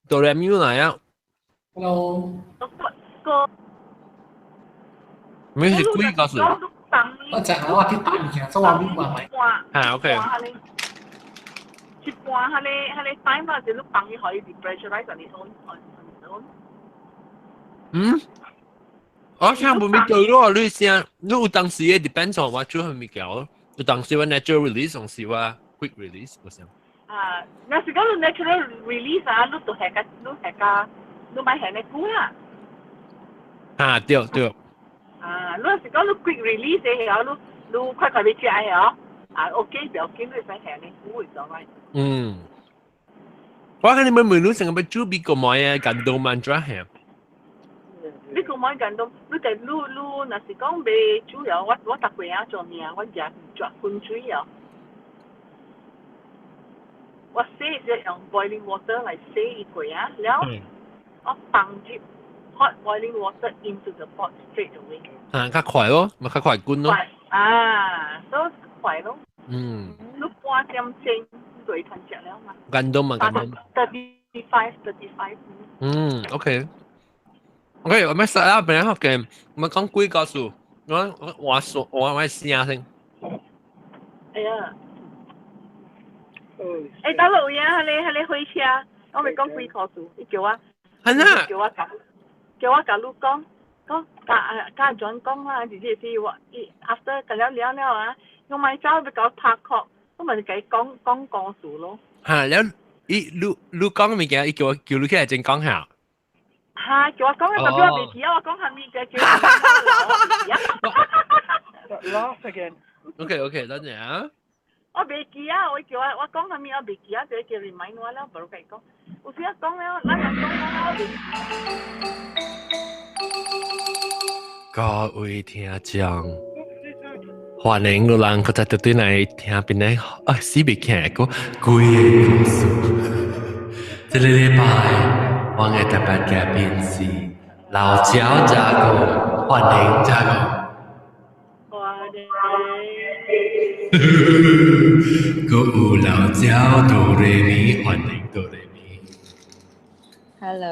哆來咪來啊。 Hello。個咩是幾個數？我就係我啲打物件做我咪話咪。啊，OK。一半彼個 time 啊，就你放伊可以 depressurize on its own on its own。嗯，我聽無咪對咯，你先，你有當時嘅 depends on 我做係物件咯，有當時我 natural release，有時我 quick release，我想。啊，若是講你 natural release 啊，你就係個，你係個，你咪係呢久啦。啊，對對。啊，你若是講你 quick release 嘅時候，你快快欲食嘅哦，啊，OK，不要緊，你會使下呢久會做咪。嗯。我看你們問你成個欲煮美國糜啊，感動蠻轉係。你講買感動，你就你你若是講欲煮了，我逐過啊做命，我食煮滾水哦。我洗是用 boiling water 來洗伊過啊，了我放入 hot boiling water into the pot straight away。啊，較快咯，咪較快滾咯。快啊，所以快咯。你半點鐘就會通食了嘛。感動嘛，感動。 35, 35。嗯，OK。OK，我們實啦，本來學嘅，我們講幾個數，我我說我試下先。哎呀。欸，等落有影，彼個火車，我未講幾個數，伊叫我，係啦，叫我共你講，講共共轉講啦，直接是我伊 after 共了了了啊，我咪走欲共拍殼，我咪共伊講講故事咯。嚇，了伊你你講物件，伊叫我叫你起來先講下。嚇，叫我講嘅，特別我袂記啊，我講啥物嘅，叫我講。 Laugh again. OK，等陣啊。我袂記啊，我叫我我講啥物我袂記啊，就叫 remind 我了，無共伊講。有時講了，咱人講講我袂。各位聽眾，歡迎路人閣再倒轉來聽邊個啊，死未聽個鬼的故事。這个禮拜，我的特別嘉賓是老焦加工，歡迎加工。歡迎。閣有老焦哆來咪，歡迎哆來咪。 Hello。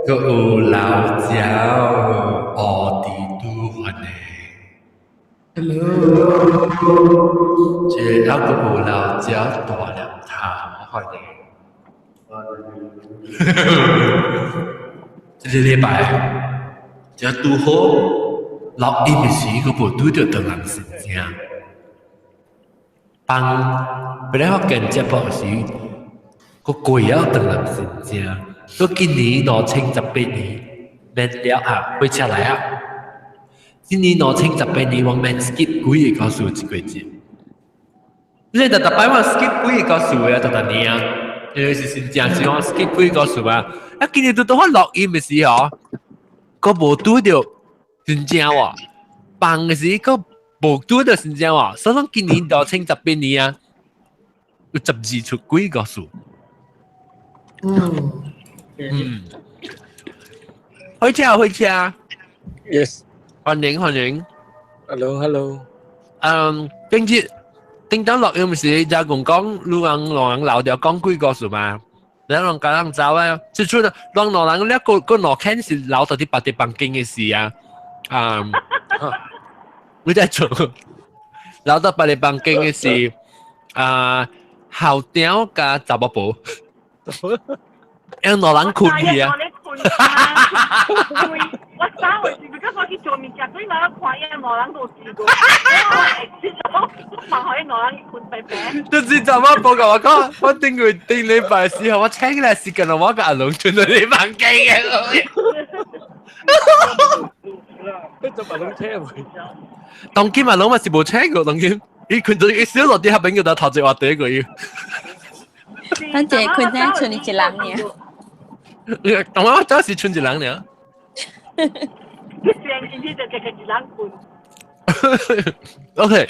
閣有老焦奧迪都歡迎。 Hello。這還閣有老焦大粒頭，歡迎。這个禮拜，這拄好錄音的時，閣無拄著唐人先生。放本來我跟節目時，閣過了唐人先生。閣今年2018年免了啊，火車來啊！今年2018年我免 skip 幾个故事一個節。你逐逐擺我 skip 幾个故事啊，逐逐年啊，因為是真正是我 skip 幾个故事啊。啊，今年拄拄好錄音的時候，閣無拄著真正喎，放的時閣無拄著真正喎，所以講今年2018年啊，有12出鬼故事。嗯，開車啊，開車啊。 Yes。歡迎歡迎。 Hello hello。嗯，頂日頂當錄音時，就共講，路人路人留掉講鬼故事嘛。你人家人走啊，最初呢，人兩人咧個個兩肯是留到佇別個房間的時啊，啊，你在做，留到別個房間的時，啊，校長佮查某婆，用兩人睏去啊。我走的時，because 我去做物件，所以我看伊兩人都試過，我放予兩人睏白白。就是查某婆共我講，我頂個頂禮拜時候，我請來時間，我佮阿龍睏佇你房間的。你做阿龍請未？當今阿龍嘛是無請過，當今伊睏到伊小落佇遐邊個頭一話第一個伊。咱一个睏咱賰伊一人爾。當我早是賰一人爾。你上今天就家己一人睏。 OK，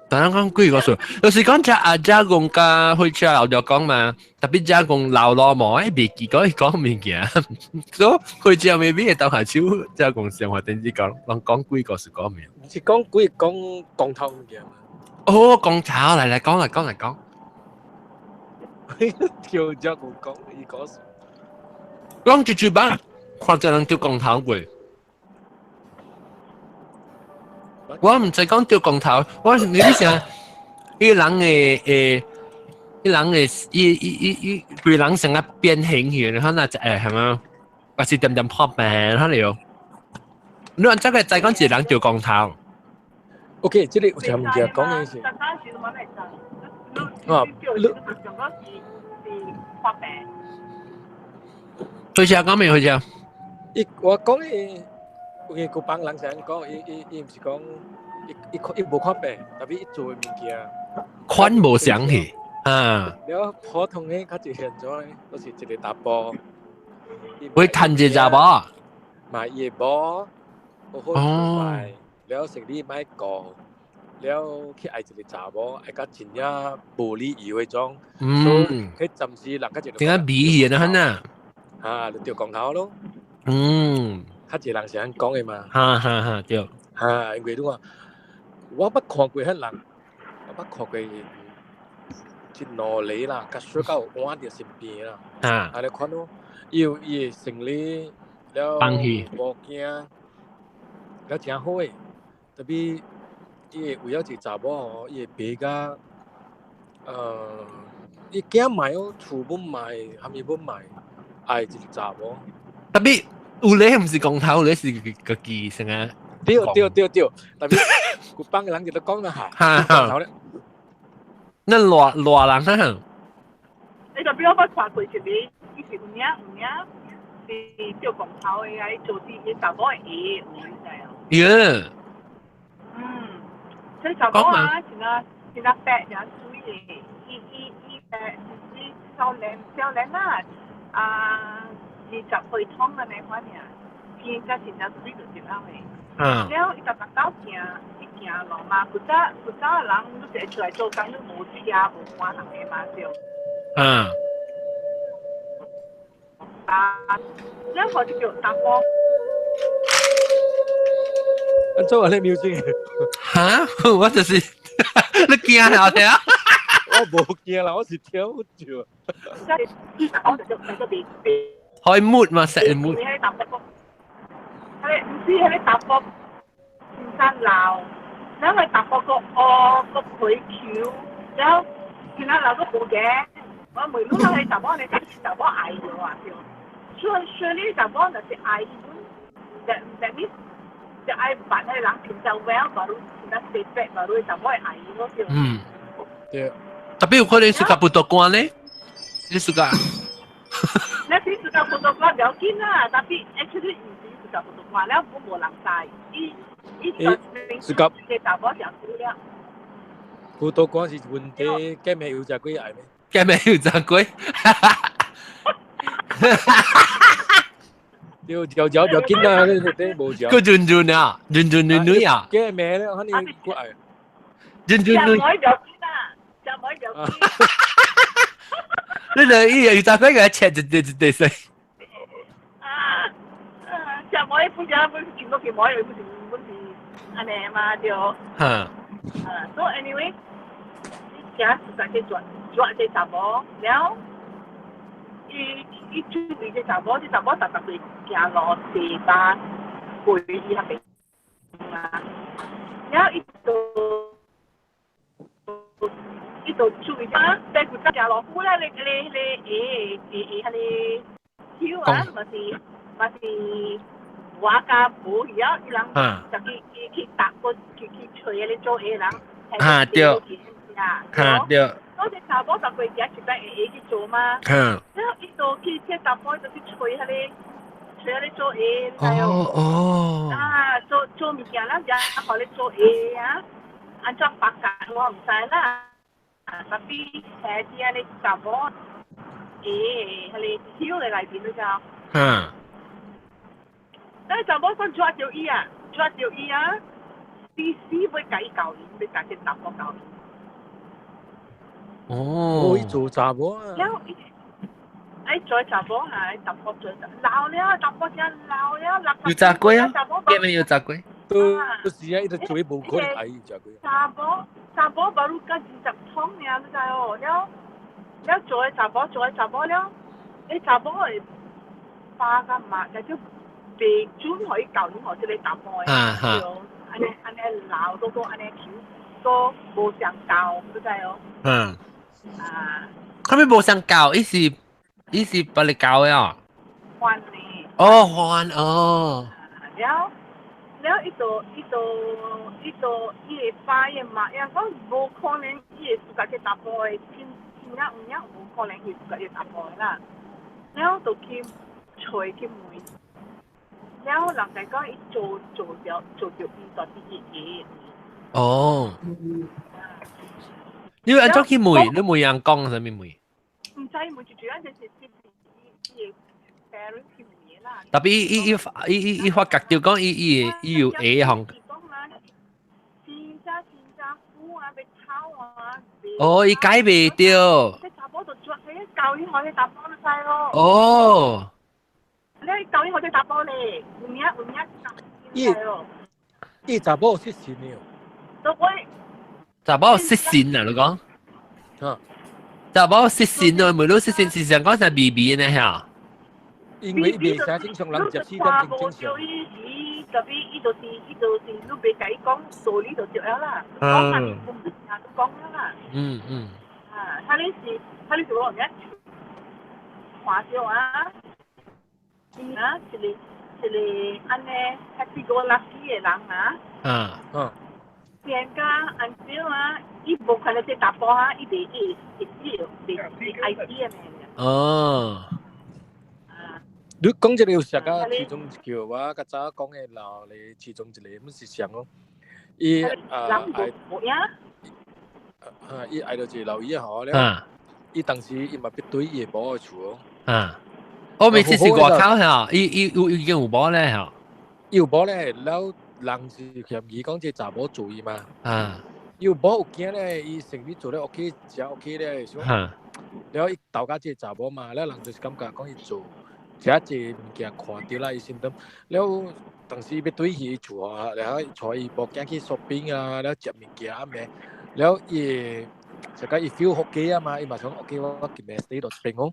但係講幾個數，就是講只阿家公佮火車老就講嘛，特別家公老老毛，欸，袂記講伊講物件，所以火車未必會當下手，家公上話電視講，攏講幾個是講咩？是講鬼講光頭物件嘛？哦，光頭來來講來講來講。跳咗個講，伊講。講住住吧，看這人吊光頭過。我毋知講吊光頭，我你想，伊人的誒，伊人的伊伊伊伊，規人成個變形去，你看那誒係咪？還是點點破病，可能有。你按這個知講一個人吊光頭。 OK，這個有啥物件講的是？啊，你回家講未回家？伊我講的，有個古幫人想講，伊伊伊毋是講，伊伊伊無看病，特別伊做的物件款無相去啊。了普通的較濟現在，都是一個查埔。會趁一個查某？買伊的某，好好做了生理莫顧，了去愛一個查某，愛甲真正無理由彼種，所以暫時人較濟。點解美去啊？啊？啊，就掉光頭咯。較濟人是按講的嘛。哈哈哈，對。哈，因為你看，我捌看過彼人，我捌看過一兩個啦，較小到有換佇身邊啦。啊，你看咯，伊有伊的生理了無驚，了誠好的，特別伊會為了一個查某吼，伊會爬甲，伊囝賣哦，厝本賣，啥物本賣，愛一個查某。特別有咧毋是光頭，有咧是家己成啊。對對對對，特別古幫的人就都講啦嚇，光頭咧。那偌偌人啊？你特別我捌看過一個，伊是有影有影是做光頭的，啊，伊做啲伊查某的鞋，有你知哦？耶。這查某啊，真啊真啊白，真水的，伊伊伊誒，伊少年少年啊，啊，20歲通安尼款爾，天才真正水就對了的。了，伊逐逐走行，伊行路嘛，古早古早人，你一出來做工，你無車無看人的嘛對。啊，了後就叫查某。按怎按呢 music？哈？我就是你驚了聽？我無驚啦，我是跳笑。開 mood 嘛，set mood。係唔知喺啲查埔先生鬧，然後查埔個哦個皮球，然後其他鬧都無嘅。我問你係查某，你查某愛咗啊？對。所以所以你查某若是愛伊，that that means 就愛辦彼個人評較 well，baru 評較 stable，baru 查某會愛伊咯對。對。特別有可能是較不多關咧，你是個？你是自家普渡關不要緊啦，但是 actually 毋是自家普渡關了，我無人知。伊伊就自家個查某就輸了。普渡關是問題，計咩油炸鬼愛咩？計咩油炸鬼？對，嚼嚼不要緊啦，你你無嚼。個潤潤啊，潤潤女女啊。計咩咧？肯定過愛。潤潤女。食唔要緊啦，食唔要緊。你就伊油炸鬼給切一塊一塊碎。啊，食唔本身本是落去，唔本是本是按呢嘛對。哈。啊，所以 anyway，伊行實在去轉轉這查某了，伊伊注意這查某，這查某逐逐日行路地巴背伊較袂啊，了伊就伊就注意啊，但古早行路久咧，咧咧咧，會會會彼個手啊，嘛是嘛是。我家無去啊，伊人就去去去搭個去去揣彼個做下人，啊對，啊對。我這查某十歲行一擺會會去做嘛，然後伊就去這查某就去揣彼個揣彼個做下，哦哦。啊，做做物件咱就予你做下啊，按怎白教我毋知啦。啊，特別係啲按呢查某，彼個手的內面你知影？但查某講抓著伊啊，抓著伊啊，死死欲共伊交伊，欲共這查某交伊。哦。伊做查某啊。了，伊愛做查某哈，查某做老了，查某真老了，有炸過啊？邊邊有炸過？都是啊，伊都做伊無可能愛伊炸過。查某查某 baru 甲20通爾，你知哦？了，了做嘅查某做嘅查某了，你查某會爸甲媽就叫袂準予伊教任何一個查某的，對，按呢按呢老都講按呢求，都無相交，你知哦？嗯。啊。佢咪無相交，伊是伊是把你教的哦。還呢？哦，還哦。了了，伊就伊就伊就伊會爸伊媽，伊講無可能，伊會自家去查埔的，親親仔有影無可能伊自家去查埔的啦。了就去揣去問，了人家講伊做做著做著伊大啲嘢。哦。你按怎去問？你問人講啥物問？毋知問就主要就是是伊伊 parents 去問啦。 Tapi 伊伊伊伊伊伊發覺著講伊伊伊有下項。真正真正苦啊，欲臭啊！哦，伊解袂著。這查某就抓起教伊學這查某就知咯。哦。你教伊學這查某咧，有影有影伊伊查某失信了。都會。查某失信啊！你講。啊。查某失信啊！每路失信是想講成 B B 呢嚇。因為伊袂寫正常，人14點鐘正常。伊伊特別伊就是伊就是你袂共伊講道理就對了啦，講下公司都講了啦。啊，他哩是他哩是我人看著啊，啊，一個一個按呢 happy go lucky 的人啊。變甲按怎啊？伊無看著這查埔啊，伊袂伊會會袂會 I D 的咩？哦。你講這個有啥個？其中一叫我較早講的老咧，其中一個毋是像哦，伊啊愛，啊伊愛著一個老姨吼了，伊當時伊嘛欲對伊的某的厝哦。啊，我每次是外口嚇，伊伊有已經有某咧嚇。伊有某咧，了人是嫌伊講這查某做伊嘛。伊有某有囝咧，伊生意做咧 OK，食 OK 咧，了伊鬥甲這查某嘛，了人就是感覺講伊做。這濟物件看著啦，伊心中了當時欲對去厝啊，然後帶伊某囝去 shopping 啊，了食物件啊咩，了伊就講伊 feel 好嘅啊嘛，伊嘛想 OK 我今日 stay 到這邊哦。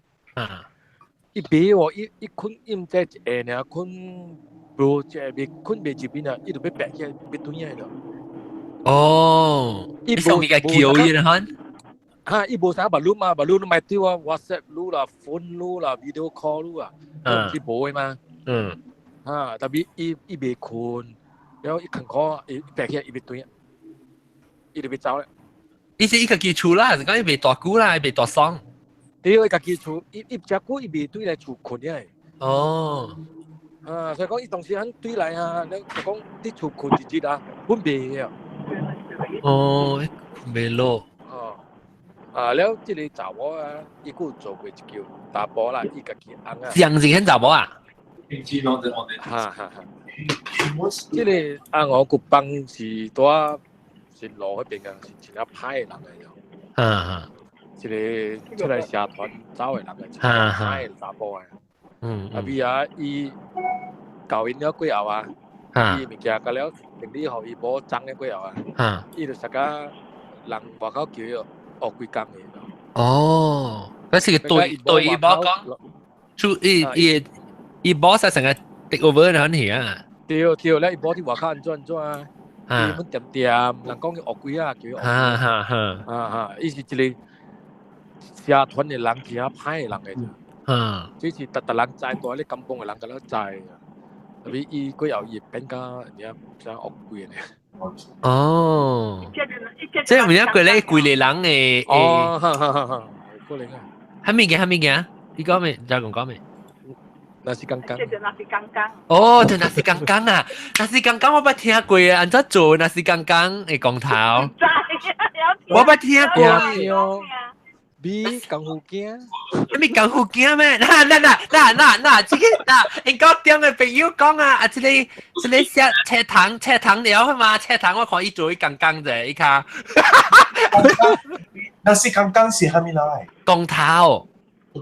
伊袂喎，伊伊睏伊毋知一下爾睏無一下未睏袂入邊啊，伊就欲爬起來欲轉來了。哦，伊上面個叫伊啦，哈，伊無啥目攏嘛，目攏你咪對我 WhatsApp 攏啦，phone 攏啦，video call 攏啊，是無的嘛。哈，特別伊伊袂睏，然後伊困苦，伊爬起來伊欲轉，伊就欲走咧。伊是伊家己厝啦，是講伊袂蹛久啦，伊袂蹛爽。對，伊家己厝，伊伊食久伊袂對來厝睏嘅。哦。啊，所以講伊當時肯對來啊，你就講佇厝睏一日啊，睏袂啊。哦，睏袂落。哦。啊，了，這個查某啊，伊閣有做過一叫查埔啦，伊家己翁啊。上一個查某啊？哈哈哈。這個阿我個幫是蹛是路彼邊啊，是真正歹的人來的。一個出來社團走的人來，歹的查埔啊。啊，比啊，伊教𪜶了過後啊，伊物件甲了行李予伊某髒的過後啊，伊就實甲人外口叫伊學幾工的。哦，嗰是個對對伊某講，出伊伊伊某實成個 take over 了係啊。對對，咧伊某佇外口按怎按怎啊？伊阮恬恬，人講伊惡鬼啊，叫伊惡。啊哈，伊是一個社團的人，真正歹的人來的。這是逐逐人知，蹛咧甘榜的人敢若知。特別伊過後伊變甲人家啥惡鬼呢？哦，這有影過咧幾個人的。哦，哈哈哈！可能啊。啥物件？啥物件？你講咩？再講講咩？那是剛剛。那是剛剛。哦，就那是剛剛啊！那是剛剛我捌聽過啊，按怎做？那是剛剛的光頭。我捌聽過。比功夫囝。啥物功夫囝咩？嗱嗱嗱嗱嗱嗱，這個嗱，𪜶高中的朋友講啊，啊，這個這個寫車糖車糖了嘛？車糖我看伊做伊剛剛者，伊較。那是剛剛是啥物來？光頭。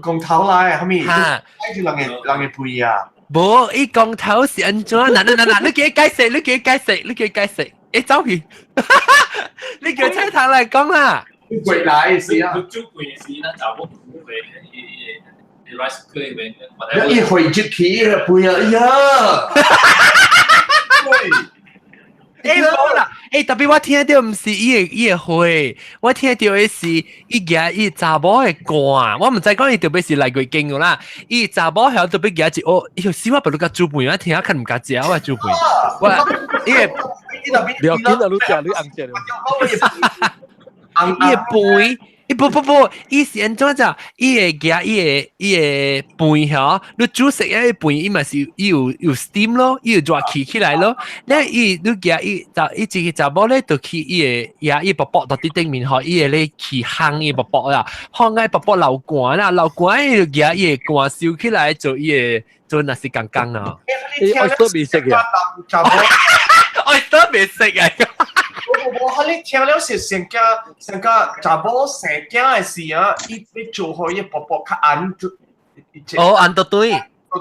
光頭來，啥物？哈。住人的人的背啊。無，伊光頭是按怎？嗱嗱嗱嗱，你叫伊解釋，你叫伊解釋，你叫伊解釋，會走去。你叫車糖來講啦。過來是啊。煮飯時，咱查某煮飯，伊伊 rice cooker 裡面，一回入去飯啊，哎呀！欸無啦，欸特別我聽著毋是伊的火，我聽著的是伊舉伊查某的罐，我毋知講伊特別是來過經㗎啦。伊查某曉特別舉一哦，伊死我不如甲煮飯，我聽下較毋敢食我煮飯。我伊個不要緊啊，你食你紅食。伊的飯。伊不不不，伊是按怎講？伊會舉伊的飯吼，你煮食的飯，伊嘛是伊有 steam 咯，伊有熱氣起來咯。咧伊你舉伊就伊一個查某咧，就去伊會舉伊卜卜到佇頂面吼，伊會咧去烘伊卜卜啦，烘個卜卜流汗啦，流汗伊就舉伊的汗收起來做伊的做若是剛剛啊。伊愛都未食嘅，愛都未食啊！我你聽了是上個上個查某生囝的時啊，伊欲做予伊婆婆較按哦，按到對，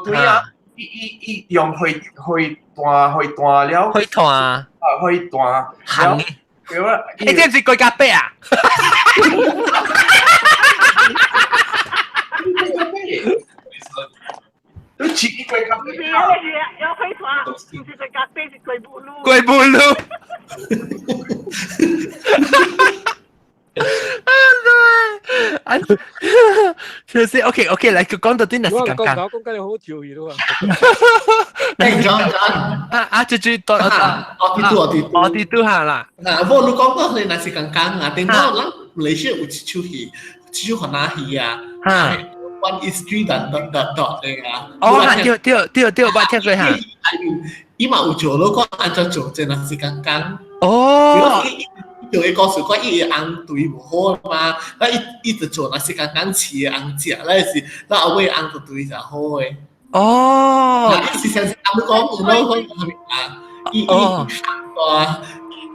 對啊，伊伊伊用火火炭火炭了，火炭啊，火炭，行嘅，對啊，你這毋是龜甲白啊？你切一龜甲白，是啊，是有火炭，毋是龜甲白，是龜布魯。龜布魯。啊！就是 OK OK，來講到啲那是剛剛。講講緊好笑嘢咯。你講講啊啊！就就到我啲都我啲我啲都下啦。嗱，我你講到你那是剛剛啊，頂到咱馬來西亞有一出戲，一出番仔戲啊。One is three dot dot dot dot 嚟啊。哦，對對對對，我聽過嚇。伊嘛有做咯，講按怎做，真係是剛剛。哦。做嘅故事講伊個翁對無好嘛，那伊伊就做那是剛剛飼的翁食，那是那後尾翁就對就好的。哦。伊是相信阿姆講，有講講啊，伊伊啊，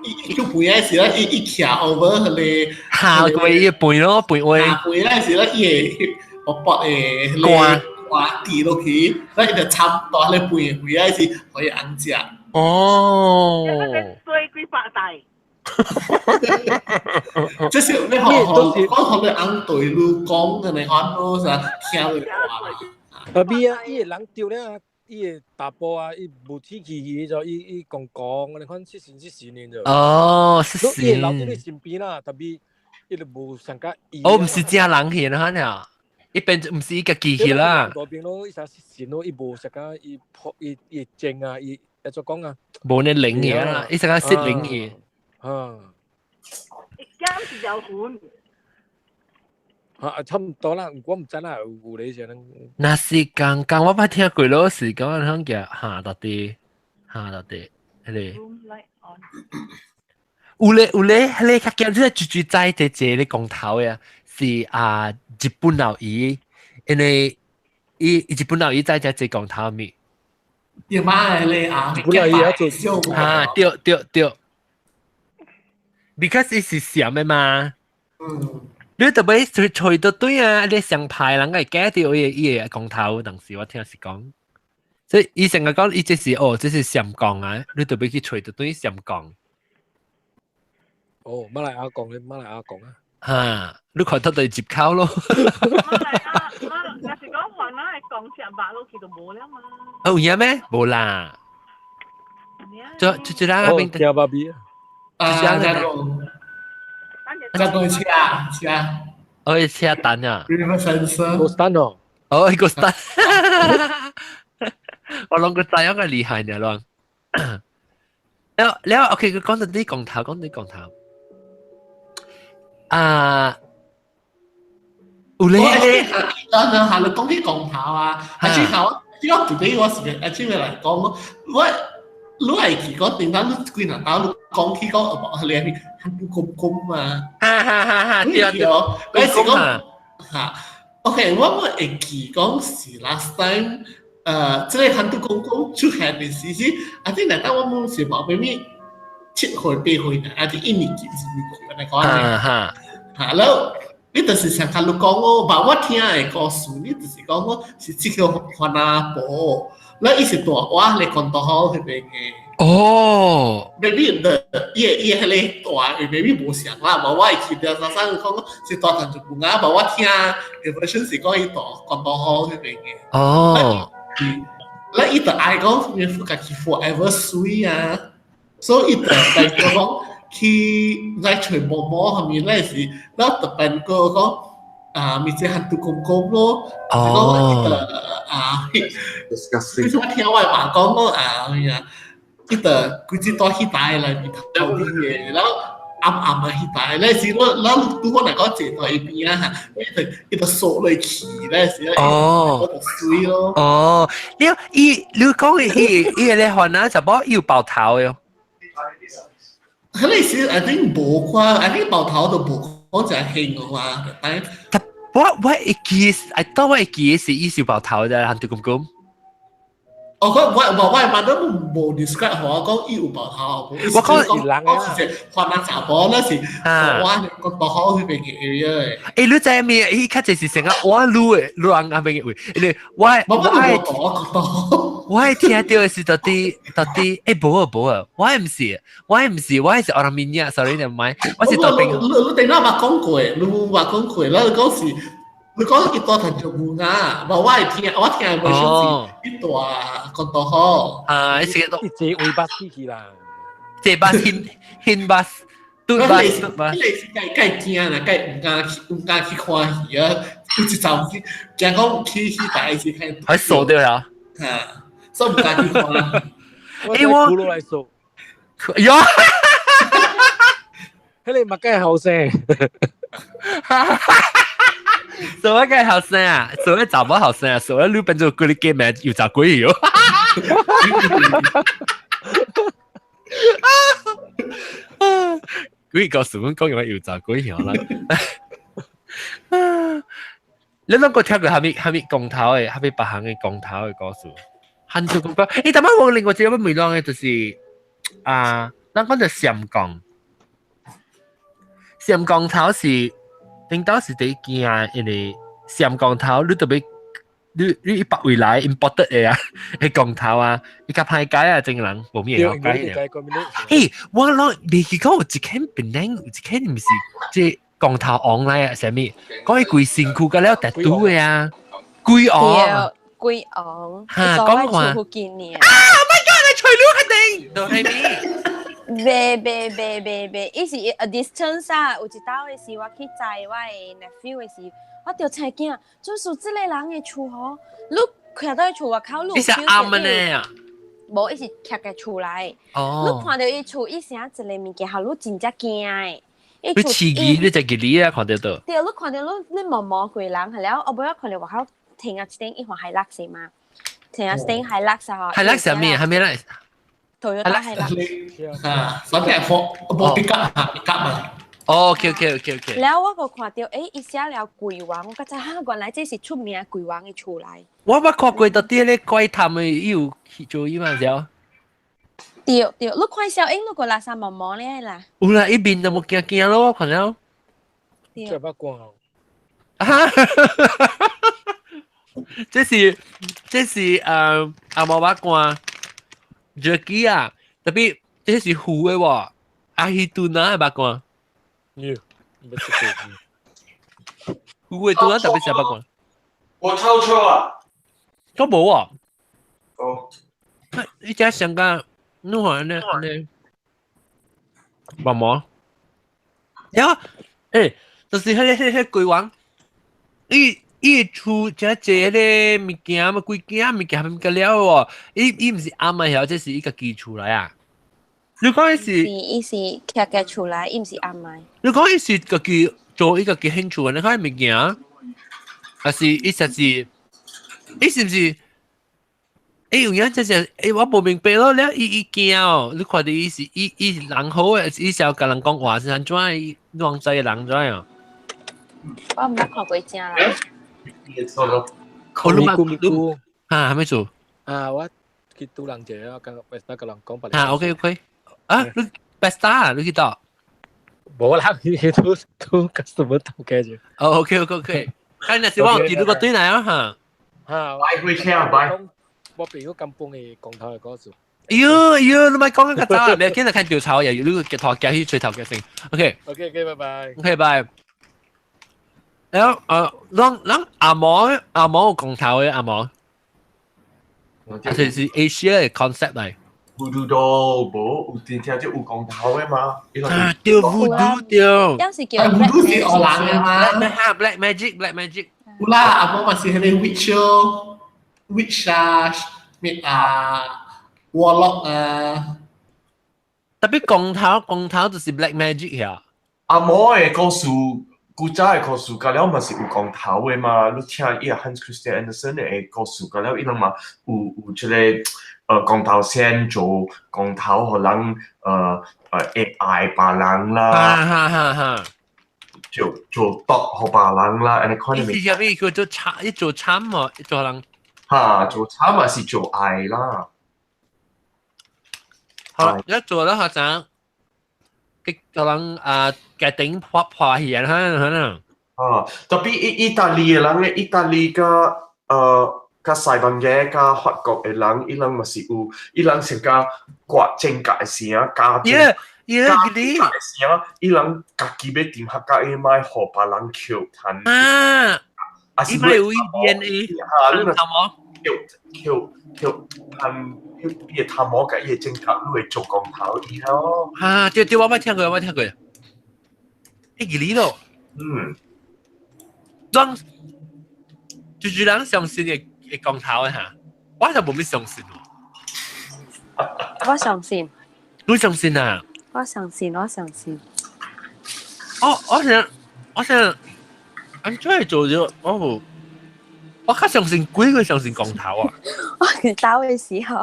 伊做飯的時咧，伊伊徛 over 彼個下過伊飯咯，飯位。下飯那時咧，伊會薄薄的汗汗滴落去，那伊就摻大咧飯位那是予伊翁食。哦。水幾百大。這是你學學講學你翁對你講嘅你按咯，啥聽你話。啊咪啊，伊個人對咧，伊個大埔啊，伊無天氣去就伊伊講講，你看七十年就。哦，七十。伊留佇你身邊啦，特別伊就無上甲。哦，毋是正人去啦，哈伊變毋是伊家己去啦。嗰邊咯，伊啥失神咯，伊無啥個伊破伊伊靜啊，伊一做講啊。無呢靈去啦，伊啥個失靈去。啊！一間是有款。啊，差唔多啦，我唔知啦，有你上。若是剛剛我捌聽過咯，是講響叫下到底，下到底，彼個。有咧有咧，彼個較驚，你住住在這這咧光頭呀，是啊，日本老姨，因為伊日本老姨在這這光頭咪。伊媽咧啊，日本老姨啊做。啊，對對對。Because 伊是閃的嘛。嗯。你特別隨隨到對啊，你上派人會記到伊伊個光頭，當時我聽是講，所以伊成日講伊這是哦，這是閃光啊，你特別去隨到對閃光。哦，馬來亞講你馬來亞講啊。哈，你看到對入口咯。馬來亞馬，若是講雲南係講食肉落去就無了嘛。哦，有影咩？無啦。就就就那邊。聽巴比。啊，加工。加工車車。哦，車單啊。 River 個單哦。哦，個單。我攏個知影個厲害呢，攏。了了，OK，佢講到啲光頭，講到啲光頭。啊，有咧咧，啊，啊，你講啲光頭啊，啊，之後，之後對我是啊，這邊來講，我。你會記講頂當你幾若當你講起講哦，你係很公公嘛？哈哈哈！哈對對，你是講嚇？OK，我會記講是 last time，這個很多公公出現的時是，啊，啲若當我們是無咩7歲8歲，啊，啲一年級二年級來講啊哈，嚇，然後你就是上較你講哦，把我聽的故事，你就是講我是這個番仔婆。那伊是大我咧講到好彼邊嘅。哦，maybe 的伊伊彼个大，maybe 無像啦，無我會記得先生講是蹛陳石埔仔，無我聽 version 是講伊蹛關渡好彼邊的。哦，咧伊就愛講伊家己 forever 水啊，所以伊就代表講去來揣毛毛係咪咧是，แล้ว特別個講啊，咪這hantu 公公咯，講伊就啊， disgusting。其實我聽我媽講講啊，咩啊，伊就規隻蹛彼台內面頭啲嘅，然後暗暗啊彼台，咧是我咱拄好若講坐佇伊邊仔，伊就縮落去咧是，哦，我就水咯。哦，你伊你講伊伊個咧番仔查某伊有爆頭的哦。彼個時 I think 無看，I think 爆頭都無講真興的話，但我會記，I thought 我會記是伊是爆頭的，hantu 公公。哦，我媽都無 describe 予我講伊有爆頭，我講講講是番仔查某，那是我個爆頭彼邊嘅 area 的。欸，你知咩？伊較濟是成個我擼的，擼人那邊的位，因為我我我聽到的是到底到底，欸，無啊無啊，我毋是，我毋是，我是 orang minyak，sorry 你唔係，我是到底。你你頂下捌講過，你捌講過，你講是。你講伊蹛陳石埔仔，無我會聽，我聽的 version 是伊蹛關渡好。啊，伊是伊坐尾巴死去啦，坐巴牽牽巴，嘟巴嘟巴。彼個是計計驚啦，計毋敢去看戲啊！有一陣時驚講去去大時看。還傻掉啦！嚇，所以毋敢去看。欸，我骷髏來數。喲，彼個嘛計後生。做乜嘅後生啊？做乜查某後生啊？做乜你變做鬼嘅名又查鬼喲？鬼告訴阮講用又查鬼曉啦。你攏閣聽過蝦米蝦米光頭的，蝦米別行的光頭的故事？hantu 公公，欸，但係我另外一個要問啷的，就是啊，咱講著閃光，閃光頭是。頂到是第一驚，因為閃光頭你特別，你你一百位來 imported 的啊，彼光頭啊，伊較歹改啊，真人無咩會曉改的。嘿，我攏袂記講有一間檳城，有一間毋是這光頭王來啊，啥物？講伊規身軀甲了特拄的啊，鬼王。鬼王。哈，講話。啊！Oh my god！你吹你肯定，都係咪？袂袂袂袂袂，伊是 a distance 啊！有一道的是我去載我的 nephew 的時，我著青驚，就是這個人的厝吼，你徛佇厝外口，你伊是暗的呢？無，伊是徛佇厝內。哦。你看著伊厝，伊啥一个物件，予你真正驚的。你刺激，你就記你啊，看得到。對，你看著你你毛毛規人，係了，後尾我看著外口停啊一頂一款 Hilux 嘛，停啊一頂 Hilux 吼。 Hilux 啥物？啥物來？ Toyota Hilux。啊，反正貨無比較啊，比較嘛。哦，OK。了我閣看著，欸，伊寫了鬼王，我覺得哈，原來這是出名鬼王的厝內。我捌看過到底咧怪談的，伊有去做伊嘛是？對對，你看小英，你個垃圾毛毛咧啦。有啦，伊面就無驚驚咯，我看了。對。這捌看哦。啊！這是這是阿毛捌看。Jerky 啊，特別這是糊的喎，阿希杜娜捌看。你，糊的杜娜特別是捌看。我抽錯啊！都無啊。哦。你遮香港，你看呢呢，毛毛。呀，欸，就是彼個鬼王，伊伊厝遮濟彼個物件嘛，幾件物件物件了喎，伊伊毋是暗的曉，這是伊家己厝來啊。你講伊是？伊是徛家厝來，伊毋是暗的。你講伊是家己做伊家己興趣的，你看物件，還是伊實是，伊是毋是？欸，有影這是，欸，我無明白咯，了伊伊驚哦，你看著伊是伊伊是人好的，伊是要共人講話是按怎？伊亂知的人怎樣？我毋捌看過正啦。我你嘛你啊，還沒做？啊，我去拄人一個，我剛剛佮人講。啊，OK OK，啊，你 Best 你去倒？無啦，去去拄拄 customer 頭家啫。哦，OK OK OK，看若是我有記錄個對來啊哈。哈，拜回車拜。我朋友金邦的光頭的故事。喲喲，你咪講緊個走啊！你今日看調查又呢個頭夾去吹頭夾先。OK。 OK OK，拜拜。 OK，拜。然後咱咱阿毛阿毛有光頭嘅阿毛，啊，就是 Asia 嘅 concept 嚟。 Voodoo doll 無有聽聽這有光頭嘅嘛？啊，對 voodoo 對。有時叫 voodoo 是烏人嘅嘛？Black magic black magic。有啦，阿毛嘛是迄個 witch 哦，witch 啊，咩啊，warlock 啊。特別光頭光頭就是 black magic 呀。阿毛嘅故事，古早嘅故事，甲了嘛是有光頭嘅嘛？你聽伊個 Hans Christian Andersen 嘅故事，甲了伊人嘛有有這個光頭先做光頭，予人會愛別人啦，哈哈哈哈，做做毒予別人啦，按呢款意思係咩？叫做慘，一做慘喎，一做人。哈，做慘嘛是做愛啦。好，一做了學長，佢可能啊，決定破破去啊，可能。啊，特別意意大利嘅人咧，意大利佮佮西班牙佮法國嘅人，伊人嘛是有，伊人成家割指甲嘅時啊，加耶耶，加指甲嘅時啊，伊人家己欲點客家，伊莫予別人抾趁。啊，啊是伊咪有 DNA，哈，你若頭毛，抾抾抾趁。伊嘅頭毛佮伊嘅指甲，你會做光頭伊咯。啊，對對，我捌聽過，我捌聽過。欸，記咯。當就是人相信嘅嘅光頭嘅嚇，我就無咩相信喎。我相信。你相信啊？我相信，我相信。我我想，我想，俺出嚟做咗，我無，我較相信鬼過相信光頭啊。我去走嘅時候，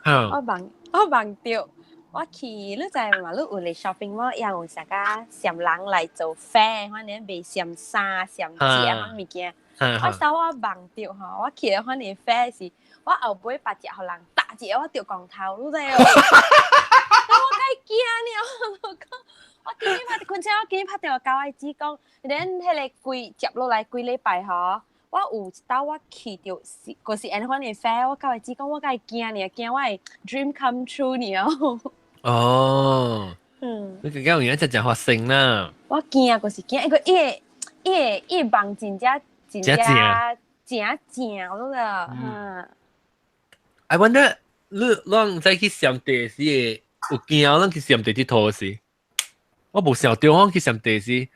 我夢我夢著，我去你知嘛？你有嚟 shopping mall 也有啥個閃人來做 fair，反正賣閃衫、閃食款物件。我手我夢著吼，我去反正 fair 是，我後尾別隻予人打一個，我著光頭，你知無？我較驚呢，我講。我今日拍，坤姐，我今日拍電話交我姊講，恁彼個幾接落來幾禮拜吼，我有一道我去著是，就是按款的 fair，我交我姊講，我較驚呢，驚我會 dream come true 呢哦。哦，你剛剛有影真正發生啦。我驚，就是驚，因為伊個伊個伊個夢真正真正真正咯啦，嗯。 I wonder，你攏在去上地時會有驚，咱去上地佚佗時？我無想到我去上地時，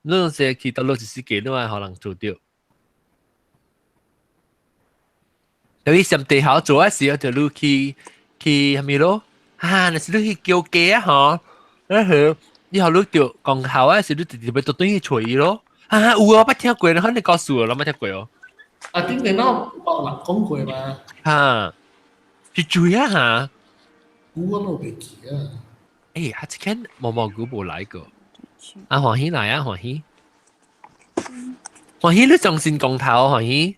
你攏是去到落一世界，你話予人做著。特別上地好做啊時，就你去去啥物咯？啊，若是你去叫雞啊吼，啊好，以後你著講頭啊時，你直接欲倒轉去揣伊咯。啊，有啊，我捌聽過，可能告訴我，攏捌聽過哦。啊，頂頂攏有人講過嘛？哈，是追啊哈？我攏袂記啊。欸，啊，這間毛毛菇無來過。啊，歡喜來啊，歡喜。歡喜，你相信光頭歡喜？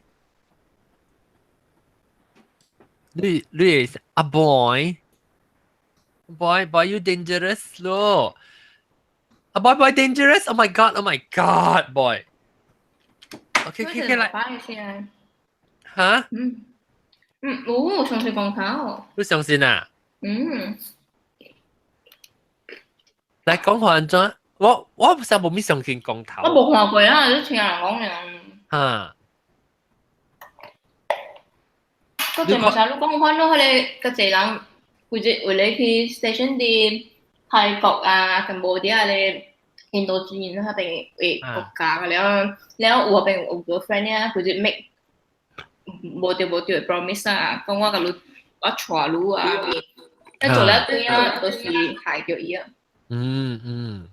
你你阿 boy boy boy you dangerous 咯。阿 boy boy dangerous oh my god oh my god boy OK OK OK 來。哈？嗯嗯，我相信光頭。你相信啊？嗯。來講看按怎？我我實無咩相信光頭。我無看過啊，你聽人講爾。哈。個濟嘛是，你講看到彼個較濟人，規日為咧去 station 佇泰國啊、柬埔寨咧、印度支那邊的國家了，了有邊有 girlfriend 啊，規日 make 無對無對 promise 啊，講我共你我娶你啊，但做了對啊，都是害著伊啊。嗯嗯，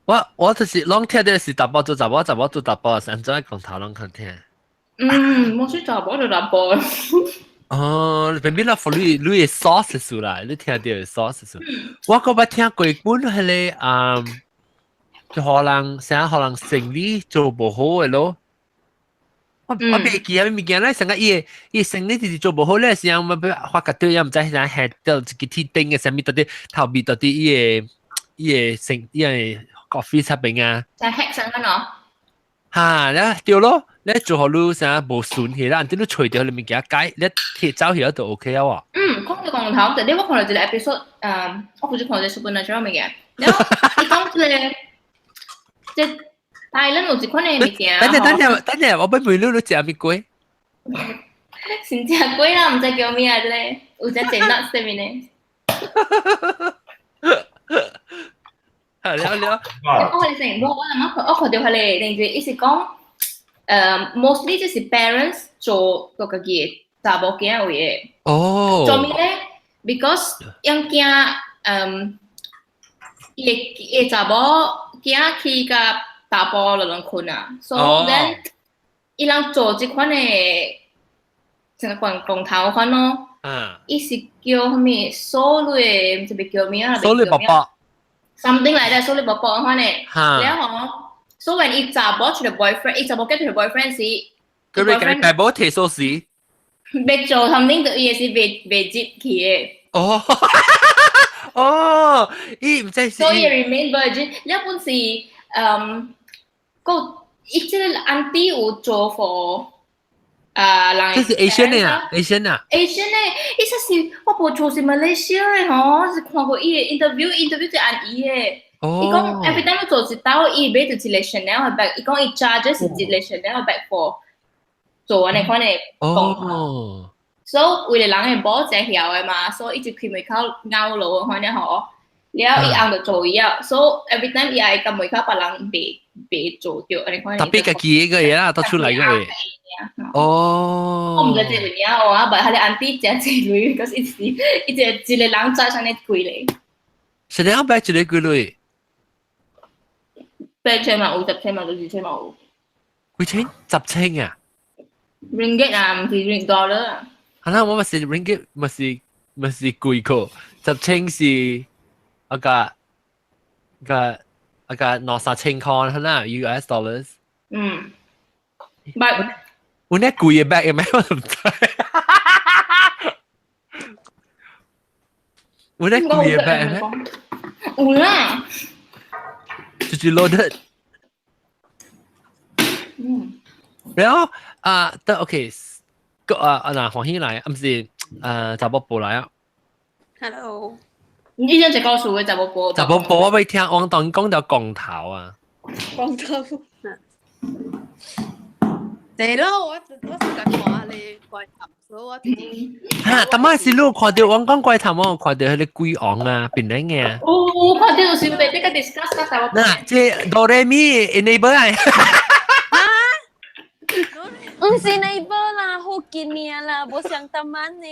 我我就是攏聽的是查某做查某，查某做查某，是按怎講頭攏較聽。嗯，我是查某做查某。哦，偏偏啦，你你的 source 出來，你聽著的 source 出。我閣捌聽過本彼個啊，就予人啥予人生理做無好的咯。我我袂記啊，物件咧，成個伊個伊生理就是做無好咧，時陣我發覺到也毋知啥下到一個鐵頂嘅啥物到底頭尾到底伊個伊個生伊個 office 那邊啊。在 hack 上個喏。哈，了對咯，你做好你啥無順起啦，你除掉你物件解，你貼走起就 OK 啊喎。嗯，講到光頭，就你我看到一個 episode，我不是看到 Supernatural 物件，然後伊講這個，這大人有一款的物件。等陣等陣等陣，我俾問你，你食咩粿？先食粿啦，毋知叫咩啊？這個有隻隻 nuts 裡面的。了了。我看成，我我諗我看到彼個，定是伊是講，mostly 就是 parents 做個家己的查某囝位的。哦。做咩咧？Because 因囝，伊的伊查某囝去佮查埔落兩困啊，so then 伊人做這款的，成個光頭款咯。伊是叫啥物？蘇類，毋知欲叫咩啊？蘇類伯伯。 Something like that，蘇類伯伯款的。了後，so when 伊查某出來 boyfriend，伊查某結出來 boyfriend 時，佢欲共爸母提鎖匙。欲做 something 就伊是袂袂接去的。哦，哦，伊毋知是。所以 remain virgin，了本是，個伊這個 auntie 有做 for。啊，人這是 Asian 啊，Asian 啊，Asian 咧，伊說是我無錯是 Malaysia 的吼，是看過伊的 interview，interview 就按伊的。伊講 every time 做一道，伊買就一個 Chanel 的 bag，伊講伊 charge 是一個 Chanel 的 bag for 做按呢款的工。哦。所以為了人的某真曉的嘛，所以伊就開門口咬路款呢吼，了伊翁就做伊啊，所以 every time 伊愛共門口別人袂袂做著按呢款。特別家己個嘢啦，都出來個嘢。哦，我毋知這個名哦，啊，但係你 auntie 真濟鐳，可是伊是伊一個一個人賺上咧幾鐳。是你買一個幾鐳？ 8千嘛有，10千嘛，20千嘛有。幾千？10千啊？Ringgit 啊，毋是 ring dollar 啊。係啦，我咪是 ringgit，咪是咪是貴個，10千是一個個一個2、3千塊，係啦，US dollars。嗯。But 有呢貴嘅 bag 嘅咩？我唔知。有呢貴嘅 bag 咩？有啦。就是 loaded。嗯。然後啊，得 OK，個啊啊嗱，黃興來，唔是查某婆來啊。 Hello。你想一個數嘅查某婆？查某婆我未聽，我當講到光頭啊。光頭。對咯，我是在看你怪談，所以我直接。嚇！當擺是你有看到我講怪談，我有看到彼個鬼王啊，變臉嘅。有看到就是被這個 discuss 到我。嗱，這哆來咪 enable 啊。毋是 neighbor 啦，好近爾啦，無相當慢呢。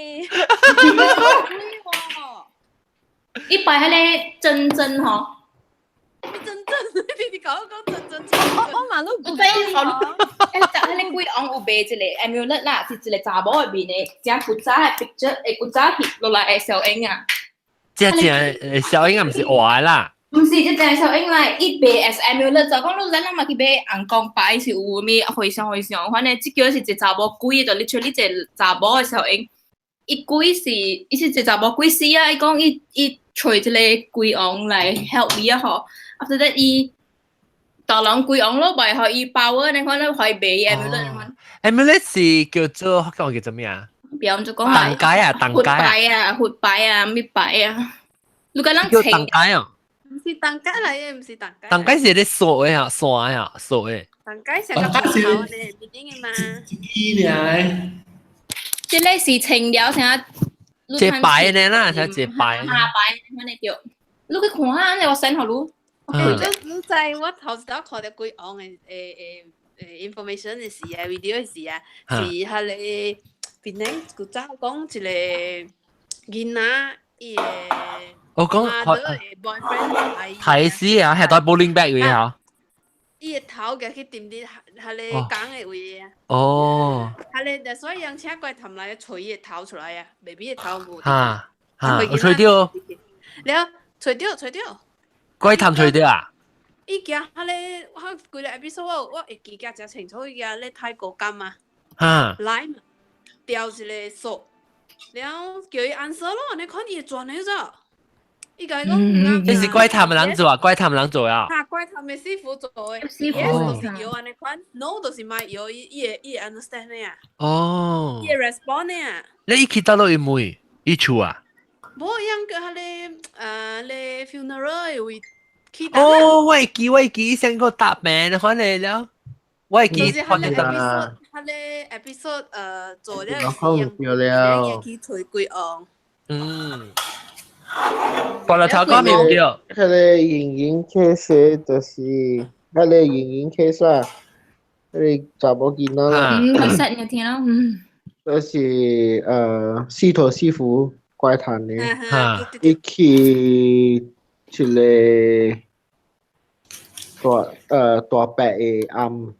伊擺彼個真真吼。真真，你講講真真。我嘛攏有知吼，誒，就彼個鬼王有賣一個 amulet 啦，是一個查某的面的，真古早的 picture，會古早翕落來的小影啊。這正小影啊，毋是活的啦。毋是，這正小影來，伊賣 as amulet，就講你咱人嘛去買紅光牌是有啥物回相回相，反正這叫是一個查某鬼，就 literally 一個查某的小影。伊鬼是，伊是一個查某鬼死啊！伊講伊伊揣一個鬼王來 help 伊啊吼。After that，伊大人鬼王咯，賣予伊 power，你看咧，予伊賣 amulet 款。 amulet 是叫做福建話叫做咩啊？不要就講當街啊，當街啊，佛牌啊，咩牌啊？你個人叫當街啊？毋是當街來的，毋是當街。當街是咧鎖的啊，鎖的啊，鎖的。當街成個木頭的，邊頂的嘛。一爾。這個是清了啥？這牌呢啦，這這牌。下牌，安呢對。你去看下，按呢我 send 予你。你知我頭一道看著鬼王的誒 information 的時啊，video 的時啊，是彼個邊頂古早講一個囡仔伊的。我講睇死啊，係袋 bowling bag 嘅嚇。伊的頭夾去掂佇彼個工的位啊。哦。彼個，所以人請怪談來揣伊的頭出來啊，baby 的頭無。嚇嚇，有揣著。了，揣著揣著。怪談揣著啊？伊行彼個，我規個 episode 我會記得誠清楚，伊行咧泰國監啊。嚇。來嘛，掉一個鎖，了叫伊 answer 咯，你看伊會轉的咋？伊共伊講唔啱。這是怪探的人做啊，怪探的人做啊。哈，怪探的師傅做的。師傅 Yes 就是搖按呢款，No 就是莫搖，伊伊會伊會 understand 的啊。哦。伊會 respond 的啊。你伊去佗落伊問伊厝啊？無，樣個彼个啊，咧 funeral 的位去。哦，我會記，我會記，伊先個答名，看嚟了。我會記。就是彼个 episode，彼个 episode 做了我看唔了。去揣鬼王。嗯。過來頭講面對。彼个形形 case 就是，彼个形形 case 啊，彼個查某囡仔啦。嗯，佢實嘅聽咯，嗯。就是司徒師傅怪談的，伊去一個大伯的庵。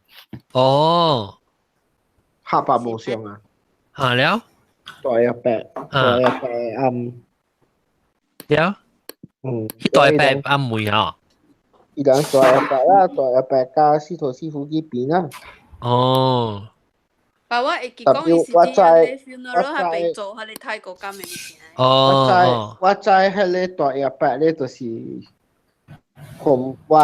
哦。黑白無常啊。嚇了。大阿伯，大阿伯庵。了。嗯。去大伯庵門啊。伊人大阿伯啦，大阿伯佮司徒師傅去邊啊。哦。但我會記講伊是佇彼个 funeral 彼邊做彼個泰國監的物件。哦。我知彼个大阿伯咧，就是從我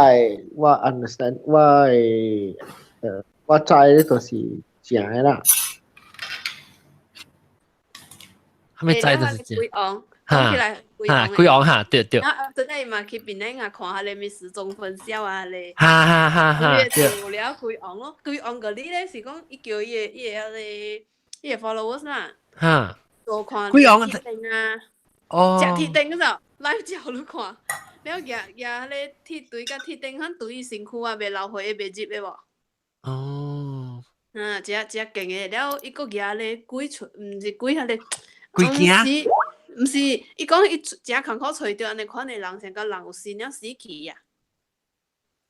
understand 我的我知咧就是正的啦。啥物知就是正。鬼王，講起來鬼王，鬼王哈，對對。啊，真係嘛去檳城啊，看彼个物時鐘分銷啊咧。哈哈哈哈！對。做了鬼王咯，鬼王個你咧是講伊叫伊個彼个伊個 followers 啦。哈。做看鬼王鐵燈啊。哦。食鐵燈嗰陣，來照你看，了舉舉彼个鐵錘佮鐵燈，反對伊身軀啊，袂流血，袂入的無？哦。嗯，這這勁的，了伊閣舉咧鬼出，毋是鬼彼个。鬼驚？毋是，伊講伊誠艱苦揣著按呢款的人，像佮人有死了死去啊。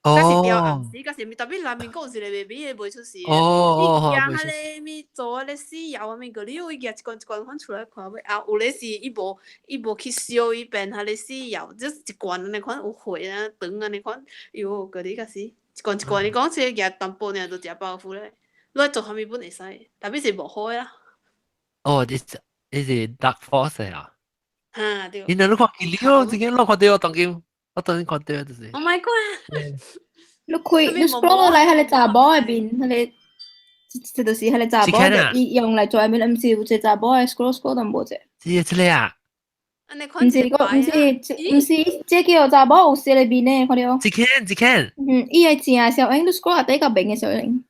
哦。敢是吊暗死，敢是物，特別內面閣有一個 baby 的袂出世。哦哦伊驚彼个物做彼个死枵啥物個，你有伊舉一罐一罐款出來看欲，啊，有咧是伊無伊無去燒，伊變彼个死枵，就是一罐按呢款有血啊腸按呢款，喲，閣你甲死，一罐一罐，伊講這個舉淡薄爾就誠包袱咧，你愛做啥物本會使，特別是無好的啦。哦，這是 Dark Force 啊！哈對。你若你看見了，這間我看著，當今我當今看著就是。 Oh my god！你開你 scroll 落來，彼個查某的面，彼個這就是彼個查某的，伊用來做面，毋是有一個查某的 scroll scroll 都無者。這個這個啊？毋是個，毋是，毋是，這叫查某有四個面的，看著。這間這間。嗯，伊的正小影，你 scroll 下底較明的小影。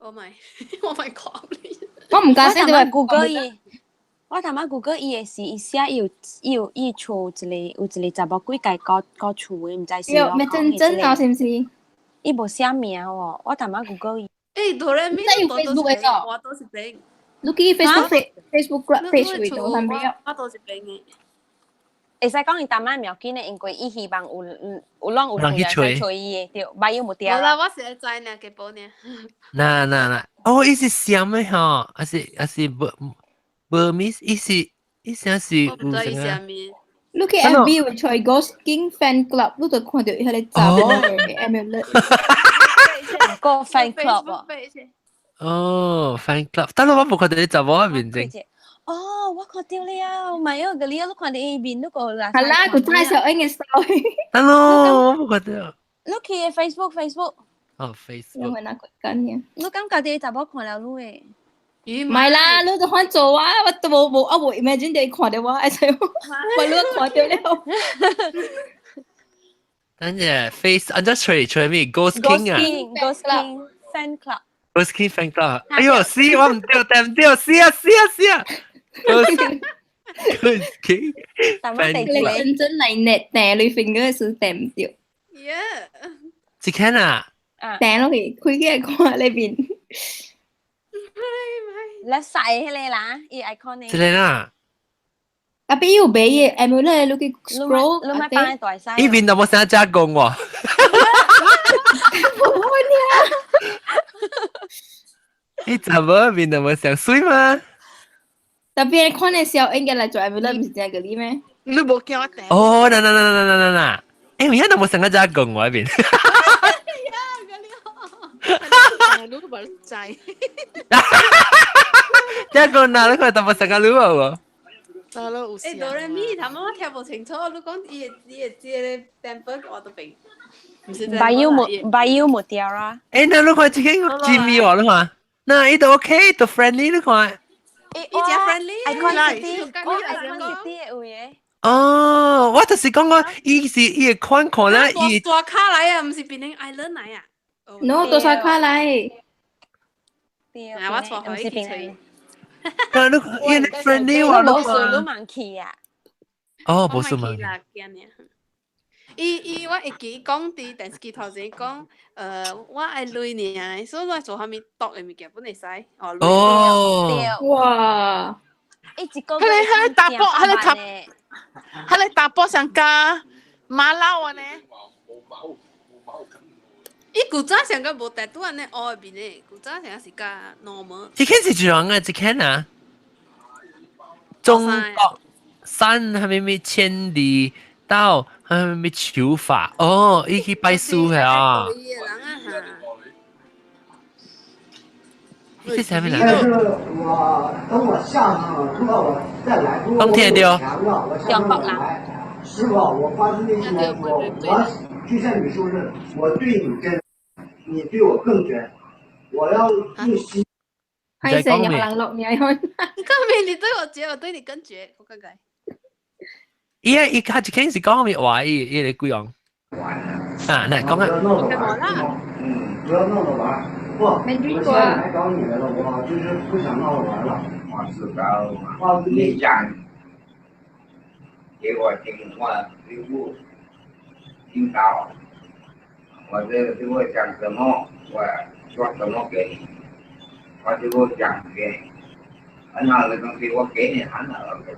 Oh my！我咪講你。我毋敢說對吧？Google 伊。我頭仔 Google 伊的是，伊寫伊有伊有伊厝一個有一個查某鬼共顧顧厝的，毋知是對，咪真真啊，是毋是？伊無寫名哦，我頭仔 Google 伊。欸，哆來咪，你有 Facebook 的我都是邊。你去 Facebook Facebook page 位度，係咪啊？我都是邊的。會使講伊淡仔苗緊的，因為伊希望有有攏有人去揣伊的，對，萬一無對。無啦，我是會知呢，結果呢。嗱嗱嗱，哦，伊是閃的吼，還是還是無？無咪，伊是伊啥是有啥？你去 FB 有揣 Ghost King Fan Club，你就看著彼个查某的 amulet。個 fan club 哦。哦，fan club，但係我無看著你查某的面前。哦，我看著了，唔係哦，個你你看著伊面，你個啦。係啦，佢真係小英嘅手。得咯，我無看著。你去 Facebook Facebook。哦，Facebook。因為那個緊嘅。你感覺你查某看了你的？唔係啦，你就看做啊，我都無無啊無 imagine 你看著我，會使我你看著了。等陣 face，按照揣揣咩？Ghost King 啊，Ghost King Fan Club。 Ghost King Fan Club。哎呦，死我毋對，對毋對，死啊死啊死啊！Ghost King Fan Club。真真嚟捏掟你 finger 是掟唔著。 Yeah。這間啊？掟落去，開起來看裏邊。咧細彼個啦，伊 icon 的。這個啦。啊，比有買的 amulet，你去 scroll，你莫放大細。伊面都無啥加工喎。無可能。伊查某面都無上媠嗎？特別看的時候應該來做 amulet，毋是正個你咩？你無驚我掟？哦，嗱嗱嗱嗱嗱嗱嗱！欸，有影都無啥個加工喎，面。你都無知。加工哪？你看都無啥個女喎。得咯，有欸，哆來咪，頭先我聽無清楚，你講伊個伊個這個 temple 我都明，毋是 Bayu Mu Bayu Mutiara。欸，那你看這間真美哦，你看，那伊都 OK，都 friendly，你看。伊真 friendly， Icon City，我 Icon City 的位的。哦，我就是講我伊是伊會款看啦，伊大卡來啊，毋是檳城 Island 來啊。 No，大沙卡來。對，啊，我錯開去揣。啊，你伊 friendly 喎，你無數你盲去啊？哦，無數盲。啦，驚爾。伊伊我會記講佇電視機頭前講，我愛鐳爾，所以我做啥物毒的物件本會使。哦。哦。哇！伊一個彼个彼个查埔，彼个查，彼个查埔上加馬騮啊呢？伊古早上個無台拄按呢烏的面的，古早上是較 normal。這間是怎樣啊？這間啊？中國山係咪咩千里道？係咪求法？哦，伊去拜師嘅啊。這是啥物人？但是我等我下次，如果我再來，如果我有錢了，我下次再來。師傅，我發自內心來說，我就像你說的，我對你真，你對我更真。我要用心。歹勢有人落你看。你講咩？你對我絕，我對你更絕，我感覺。伊啊，伊較一開始講咩話？伊伊個幾樣？啊，來講啊。不要鬧着玩，嗯，不要鬧着玩。不，我現在來找你來了，我就是不想鬧着玩了。我知道，你講給我聽，我聽不聽到。我這這我講什麼，我說什麼給你，我就我講給你。很好的東西，我給你很好的東西。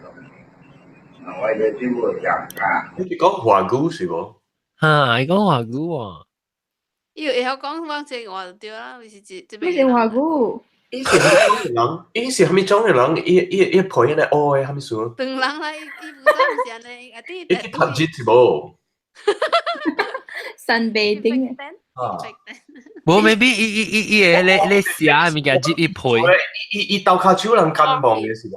我就這我講啊。你講華語是無？哈，伊講華語喎。伊會曉講往這話就對啦，是這這邊。你是華語。伊是蝦米種的人？伊是蝦米種的人？伊伊伊配音來學的蝦米事？長人來，伊唔知毋是按呢，啊啲。伊去讀字是無？神秘頂。啊。無 maybe 伊伊伊伊會咧咧寫物件，接伊配。伊伊鬥跤手人監望的是無？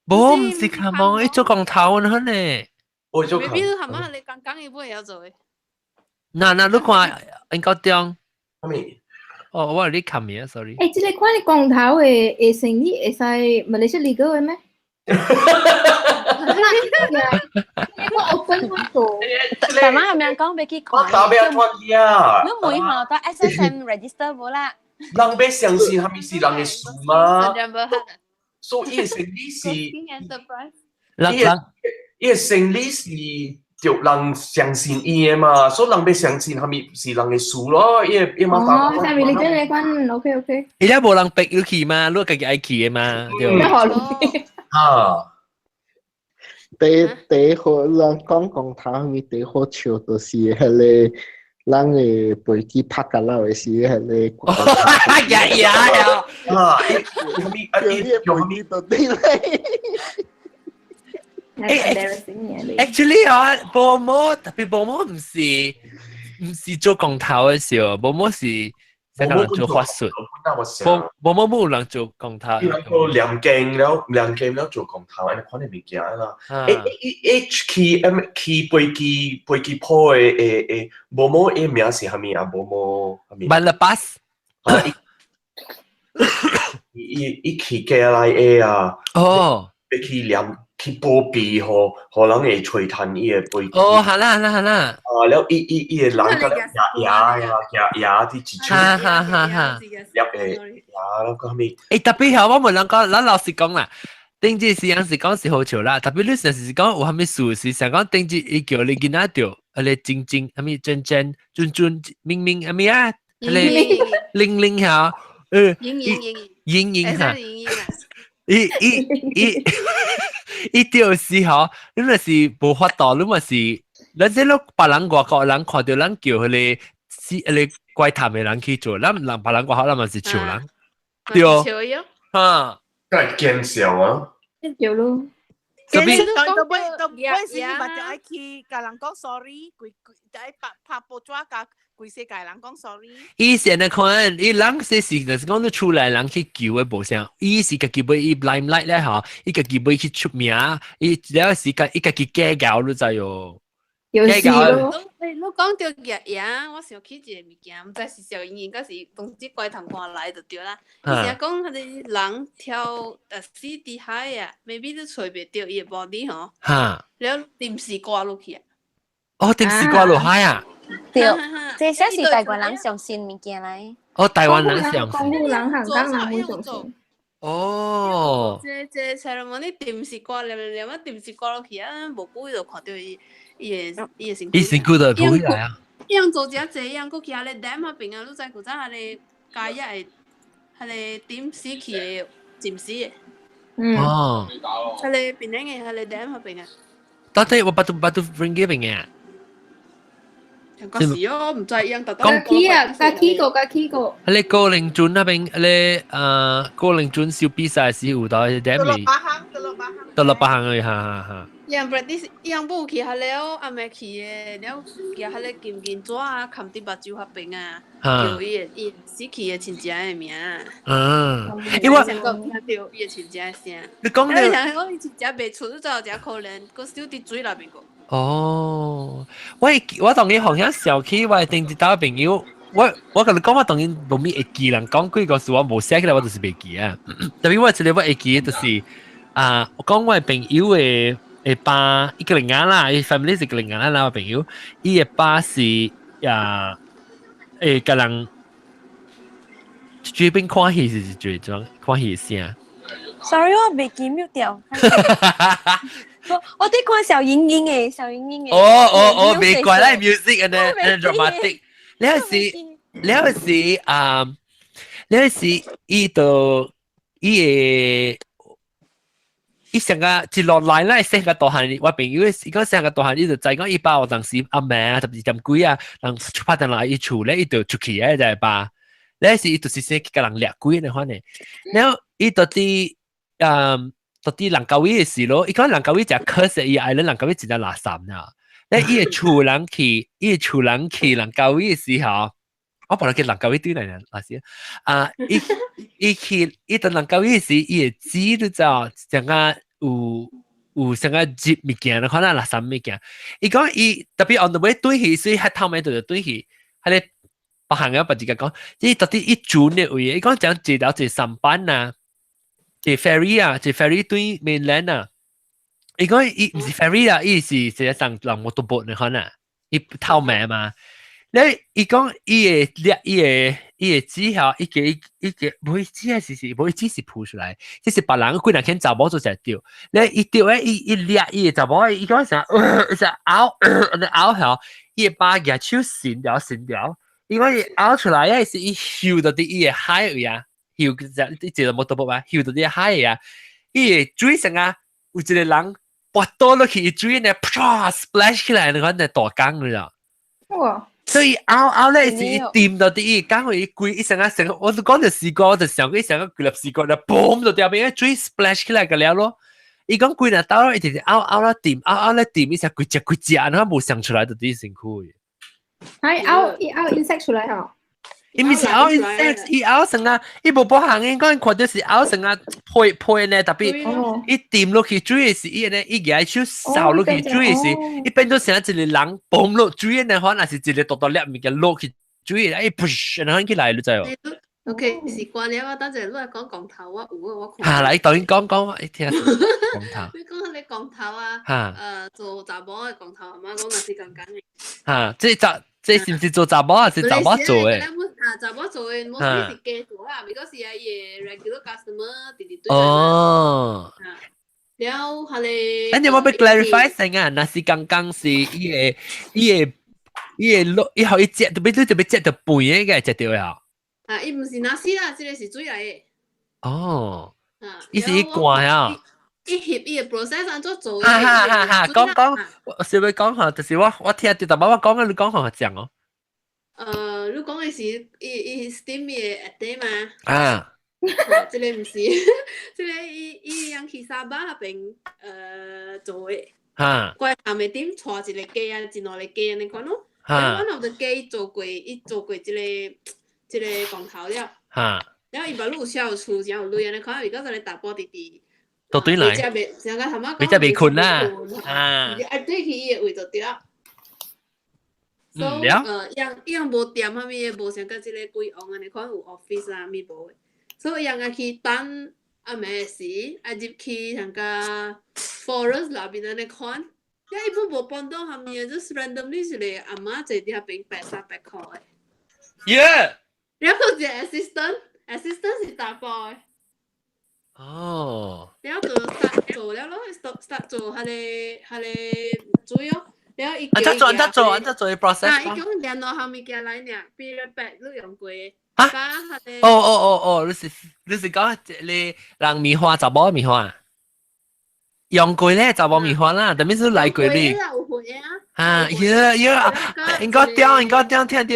無，毋是監望，伊做光頭呢呢。我做。 maybe 係嘛？你剛剛伊不會曉做的。那那你看應該中。啥物？哦，我有你看名，sorry。欸，這個款的光頭的的生意會使馬來西亞 legal 的咩？我 open 我做。大媽係咪講欲去看？我打咩團去啊？你問下到 SSM register 無啦？人欲相信啥物是人的事嗎？所以伊的生理是，人人伊的生理是著人相信伊的嘛，所以人欲相信啥物是人的事咯，伊伊嘛哦，啥物你真係關，OK OK。伊遐無人逼你去嘛，你家己愛去的嘛，對。啊。第第一好，人講講頭，啥物第一好笑，就是彼個人的飛機拍甲落的時，彼個。呀呀呀！啊！伊啊伊用飛機就對咧。 Actually 啊，無毛特別無毛毋是毋是做光頭的時候，無毛是啥個人做法術。無無毛無人做光頭。伊人個念經了，念經了做光頭，按呢款的物件啦。欸，H 去 M 去飛機飛機鋪的欸欸，無毛伊名是啥物啊？無毛啥物？萬了巴斯。伊伊伊去 KLIA 啊。哦。欲去念。去保庇，予予人會揣趁伊的飛機。哦，好啦好啦好啦。啊，了伊伊伊的人甲爺爺啊，爺爺佇一手。哈哈哈哈。入的爺了個啥物？欸，特別吼，我問人講，咱老實講啦，頂日時陣是講是好笑啦，特別你若是講有啥物事是想講頂日伊叫你囡仔著，彼個晶晶，啥物珍珍、尊尊、明明，啥物啊，彼個玲玲嚇，瑩瑩瑩瑩嚇，伊伊伊。伊就是吼，你若是無法度，你嘛是，咱這攏別人外國人看著咱叫彼個是彼個怪談的人去做，咱人別人外國咱嘛是笑人，對，笑伊哈，梗係見笑啊，笑咯。特別到尾到尾時嘛就愛去共人講 sorry，規規就愛拍拍報紙共規世界人講 sorry。伊是按呢款，伊人說是就是講你厝內人去求的無啥，伊是家己欲伊 limelight 咧吼，伊家己欲去出名，伊了時間伊家己計較你知喲。有時咯。你講著日爺，我想起一個物件，毋知是小英應該是總之怪頭看來就對啦。伊成日講彼个人跳死佇海啊，maybe 你揣袂著伊的 body 吼。了臨時掛落去啊。哦，臨時掛落海啊！對，這些是台灣人相信物件來。哦，台灣人相信。江湖人行當人會相信。哦。這這 ceremony 臨時掛念念啊，臨時掛落去啊，無久伊就看著伊。伊的身伊身軀就浮起來啊！伊樣做遮濟，伊樣閣去彼个 dam 彼邊啊，你知古早彼个加一的，彼个點死去的浸死的。哦。彼个檳城的彼个 dam 彼邊啊。到底我 Batu Batu Ferringhi 邊嘅？個是哦，毋知伊樣特登。去啊，佮去過，佮去過。彼个高齡圳那邊，彼个高齡圳燒比賽時有到 dam 未？巴行，得落巴行。得落巴行去，哈哈哈。伊樣 practice，伊樣無去彼了，暗暝去的，了舉彼个金金紙啊，崁佇目睭彼邊啊，叫伊的伊死去的親戚的名。因為上閣聽著伊的親戚的聲。你講你想講伊親戚袂出，你知有誠可憐，閣燒佇水內面閣。哦，我當然好像想起我頂一兜朋友，我共你講，我當然無咪會記人講幾個事，我無寫起來，我就是袂記啊。特別我一個我會記就是啊，我講我朋友的爸，伊個人啦，伊 family 是個人啦，我朋友，伊的爸是啊，共人這邊看戲是最裝看戲聲。 Sorry，我袂記 mute 掉。我佇看小英英的，小英英的。哦哦哦，袂怪啦，music 按呢按呢 dramatic。你是啊，你是伊就伊會伊上個一落來咧，生個大漢，我朋友伊講生個大漢，伊就知講伊爸有當時暗暝啊，12點幾啊，人出拍電來伊厝咧，伊就出去啊，就爸。你是伊就是先去共人掠鬼的款的，然後伊到底到底蘭卡威的時咯，伊講蘭卡威誠可惜，伊愛咧蘭卡威真正垃圾呢。咧伊的厝人去，伊的厝人去蘭卡威的時候，我本來去蘭卡威對來呢，老師啊，伊伊去伊到蘭卡威時，伊的紙你知道，像個有像個入物件，你看那垃圾物件。伊講伊特別 on the way 對去，所以彼頭尾就對去，彼个別行嘅別自己講，伊到底伊船的位，伊講講坐到坐sampan 啊。坐 ferry 啊，坐 ferry 對 mainland 啊。伊講伊毋是 ferry 啊，伊是一個上人摩托 boat 你看啊，伊透明嘛。你伊講伊會掠伊會紙吼，伊個伊個無伊紙是無伊紙是浮出來，這是別人幾人牽查某做成釣。你伊釣咧，伊伊掠伊的查某，伊講啥？一直拗，你拗吼，伊會把舉手伸掉伸掉，伊講伊拗出來啊，是伊游到佇伊的海位啊。游一個摩托 boat 啊，游到佇海啊，伊會水上啊，有一個人跋倒落去，伊水呢，啪 splash 起來，你看那大江你知道？哇！所以拗拗咧是伊掂到佇伊江位，伊規伊成啊成，我都講著絲瓜，我就想過伊成個規粒絲瓜就嘣就掉邊，水 splash 起來個了咯。伊講規若倒伊直直拗拗啦掂，拗拗咧掂，伊成規隻規隻，你看無想出來就佇身軀。伊拗伊拗 insect 出來吼。伊毋是拗 insect，伊拗成啊，伊無保行，伊講看著是拗成啊，皮皮呢，特別伊掂落去水的時，伊呢，伊舉手掃落去水的時，伊變做成一個人嘣落水的款，還是一個大大粒物件落去水的，伊噗，然後起來，你知無？ OK，是關了啊！等陣你來講降頭，我有啊，我看。哈，來當然講講，一聽降頭。你講彼個降頭啊？哈。做查某的降頭，阿媽講若是共共的。哈，這查這是毋是做查某還是查某做的？啊，查某做的，無是家做啦，because 是啊，伊的 regular customer 直直對。哦。了，彼個。咱有無欲 clarify 先啊？若是剛剛是伊個落，伊予伊食，特別你特別食著飯的，個食著啊？啊，伊毋是 nasi 啦，這個是水來的。哦。啊。伊是伊灌啊。伊翕伊的 process 按怎做？哈哈哈！哈，講講，我是欲講吼，就是我聽著淡薄我講啊，你講吼講哦。你講的是伊伊 steam 的下底嗎？啊。這个毋是，這个伊伊人去沙巴彼邊做的。過下面點帶一個雞啊，一兩個雞按呢款咯。One of the 雞做過，伊做過這個光頭了。然後伊把路小厝，然後鐳按呢款，而家就咧查埔直直。到對來。未，上個頭仔未才未困啦。啊。啊，對去伊的位就對了。所以伊樣無店啥物的，無像佮這个鬼王按呢款有 office 啊，物無的。所以伊人愛去等暗暝時，愛入去像個 forest 內面按呢款。呀，伊本無幫到啥物的，就是 randomly 一个阿嬤坐佇遐邊白衫白褲的。 然後一個 assistant，assistant 是查埔的。然後就 start 做了咯，start 做彼個水哦。然後伊按怎做？按怎做？按怎做 process？啊，伊講聯絡項物件來爾，period pad 你用過。啊？哦哦哦哦，你是講你人棉花查某棉花？用過咧查某棉花啦，特別是來過你。啊，呀呀，應該點聽到。一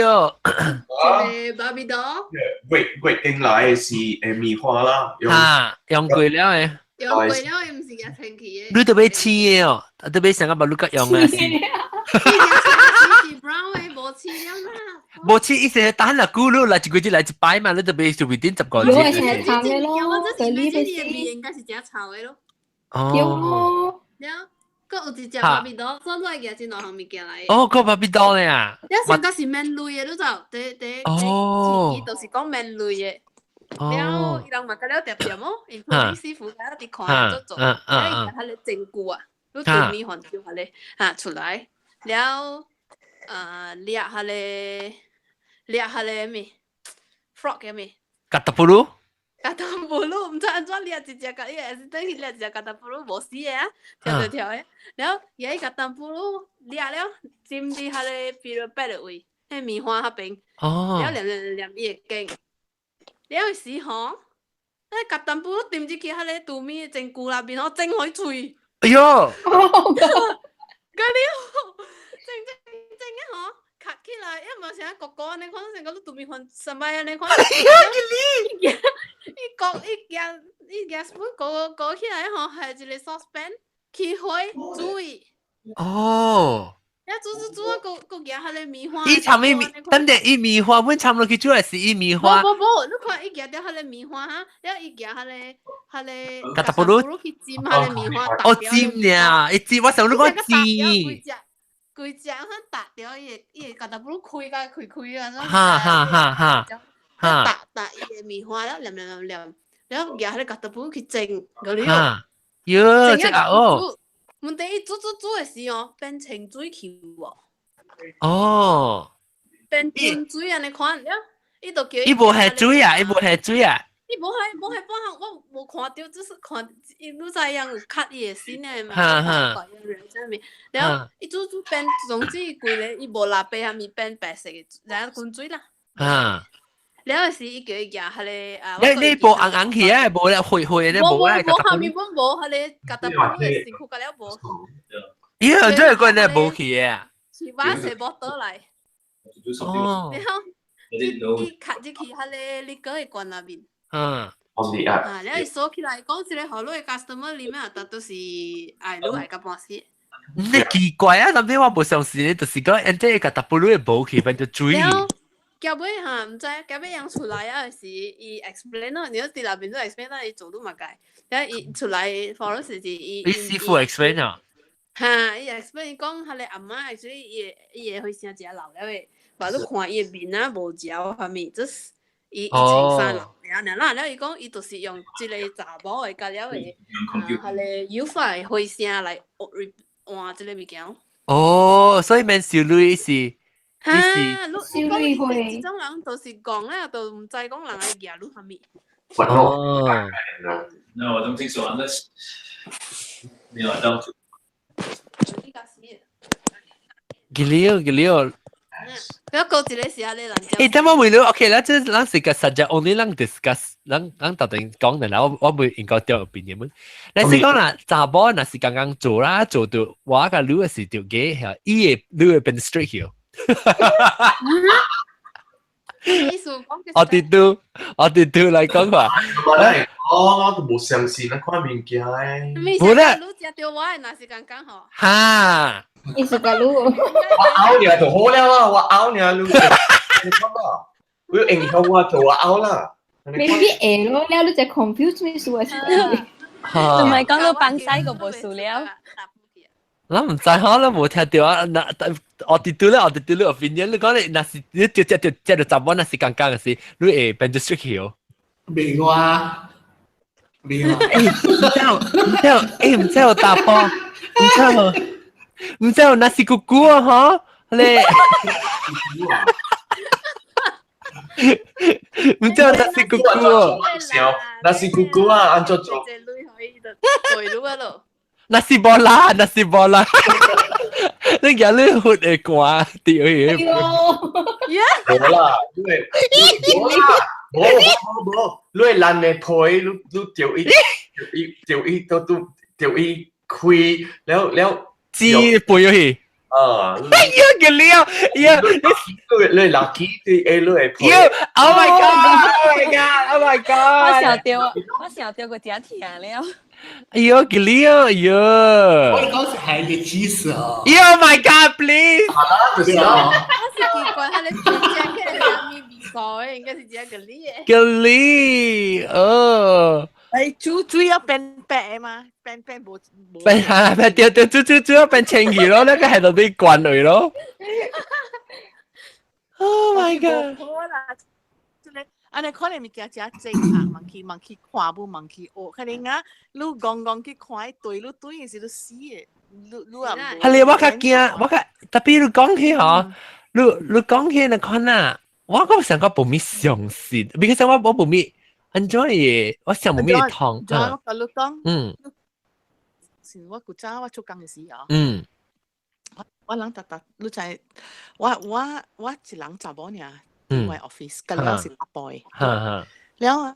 個 Barbie doll。月月經來是棉花啦。啊，用過了的。用過了的，毋是也清氣的。你特別黐的哦，特別想個把你個用啊是。是 brown 的，無黐了啦。無黐，伊是等啦，咕嚕來一個月來一擺嘛，你特別就 within 10個月。我是臭的咯，這是這的味應該是真臭的咯。哦。了，閣有一隻芭比刀，所以來舉這兩項物件來。哦，閣芭比刀咧啊！了，上個是免鐳的，你就第第哦，就是講免鐳的。了，伊人嘛甲了恬恬哦，因為師傅甲了佇看做做，了伊甲彼個證據啊，你做米飯就彼個哈出來，了掠彼個掠彼個物 frog 嘅物。 Katabulu？ Katabulu，毋知按怎掠一隻，共伊會是等去掠一隻 katabulu 無死的啊，跳跳跳的，了伊個 katabulu 掠了，浸佇彼個 period pad 的位，彼棉花彼邊，了念念念伊會經。了時吼，那 katabulu 浸入去彼個拄米的蒸鍋內面吼，蒸予伊脆。哎喲！個了，蒸蒸蒸的吼，卡起來，也無啥糊糊按呢款，成個你拄米飯啥物按呢款。伊焗伊夾伊夾 spoon 糊糊起來吼，係一個 saucepan 起火煮伊。了煮煮煮啊，閣閣夾彼個棉花。伊摻咩棉？等陣伊棉花，阮摻落去煮的是伊棉花。無無無，你看伊夾著彼個棉花哈，了伊夾彼個彼個。 Katabulu 去浸彼個棉花。哦，浸爾，伊浸，我想你講煎。規隻規隻按打掉伊個伊個 katabulu 開甲開開啊，哈哈哈哈。哈。打打伊個棉花了，黏黏黏黏，了夾彼個 katabulu 去蒸，個了。哈。喲，這個哦。問題伊煮煮煮的時哦，變清水去無？變清水按呢款了，伊就叫伊無下水啊！伊無下水啊！伊無下無下半項，我無看著，只是看伊你知影有較伊的身的嘛？了，伊煮煮變，總之規个伊無蠟白蝦米變白色的，然後滾水啦。了時伊叫伊舉彼個啊。你無紅紅去啊？無咧灰灰的，無咧。無無下面本無彼個，katabulu 的身軀甲了無。咦，這個呢無去啊？是把水無倒來。然後伊卡入去彼個你個的罐內面。啊，了伊鎖起來，講一個予你的 customer 裡面，但都是愛你愛甲半死。你奇怪啊！啥物我無相信，就是講，因這個 katabulu 會無去，變做水。結尾哈，毋知結尾人出來啊時，伊 explain 咯，你佇內面都 explain 啦，伊做都嘛解。了伊出來 follow 時伊。伊師傅 explain 啊？哈，伊 explain 講，彼個阿嬤所以伊會火聲誠老了的，嘛你看伊的面啊無焦啥物，就是伊伊穿衫老爾爾啦，了伊講伊就是用這個查某的佮了的，啊，彼個油髮的火聲來換這個物件。哦，所以免收鐳是。哈，你講這種人就是講咧，都毋知講人愛舉你啥物。哦。 No, I don't think so. Unless, I don't. 記了記了。了閣一個是按呢人。欸，等我問你，OK，咱這咱是個實際 only 咱 discuss，咱咱特定講的啦，我會應該掉邊嘅們。你是講啦，查某若是剛剛做啦，做到我甲女的是著假，伊會女會變 straight 去。意思講我哋都我哋都嚟講話，我嚟講，我都無相信那款物件誒。冇啦，你食到我的，若是剛剛好。哈！意思個你，我拗你就好了啊！我拗你，你你看嘛，你影響我就我拗啦。 Maybe 會咯，了你就 confuse 咩事啊？同埋講到放西個無數了。我唔知可能無聽到啊！那我哋對咧，我哋對你 opinion，你講你若是你接接接接到查某，若是剛剛嘅時，你會變做出去哦。未我，未我。欸，唔知唔知，欸唔知有查埔，唔知唔知有若是姑姑啊，嗬，你唔知有若是姑姑哦。若是姑姑啊，按怎做？那是無啦，那是無啦。你今日血會寒，對去。無啦，你無啦，無無無，你爛的皮，你你掉伊，掉伊掉伊都都掉伊開，了了，煮背咗去。啊！哎呀，個料，呀，你你垃圾對，哎，你會皮。Oh my god！Oh my god！Oh my god！我想到，我想到個真疼了。哎呦，個料，哎呦！我講是係個知識哦。 Oh my god！Please。就是啊。我是奇怪，佢哋真正起來啥物味素的，應該是這個料。個料，哦。哎，煮煮要變白嘛，變白無無。變嚇，變對對，煮煮煮要變青魚咯，那個係度俾慣嚟咯。Oh my god！好啦，這個按呢可能物件誠濟啊，望去望去看無，望去學，可能啊，你戇戇去看伊對，你對的時你死的，你你也無。係你我較驚，我較特別你講起嗬，你你講起那款啊，我講想講無咪相信，because 我我無咪。安怎嘅？我想無咩痛。我甲你講，是我古早我做工的時候，我人逐逐，你知，我我我一人查某爾，我 office，甲了是查埔的。了啊，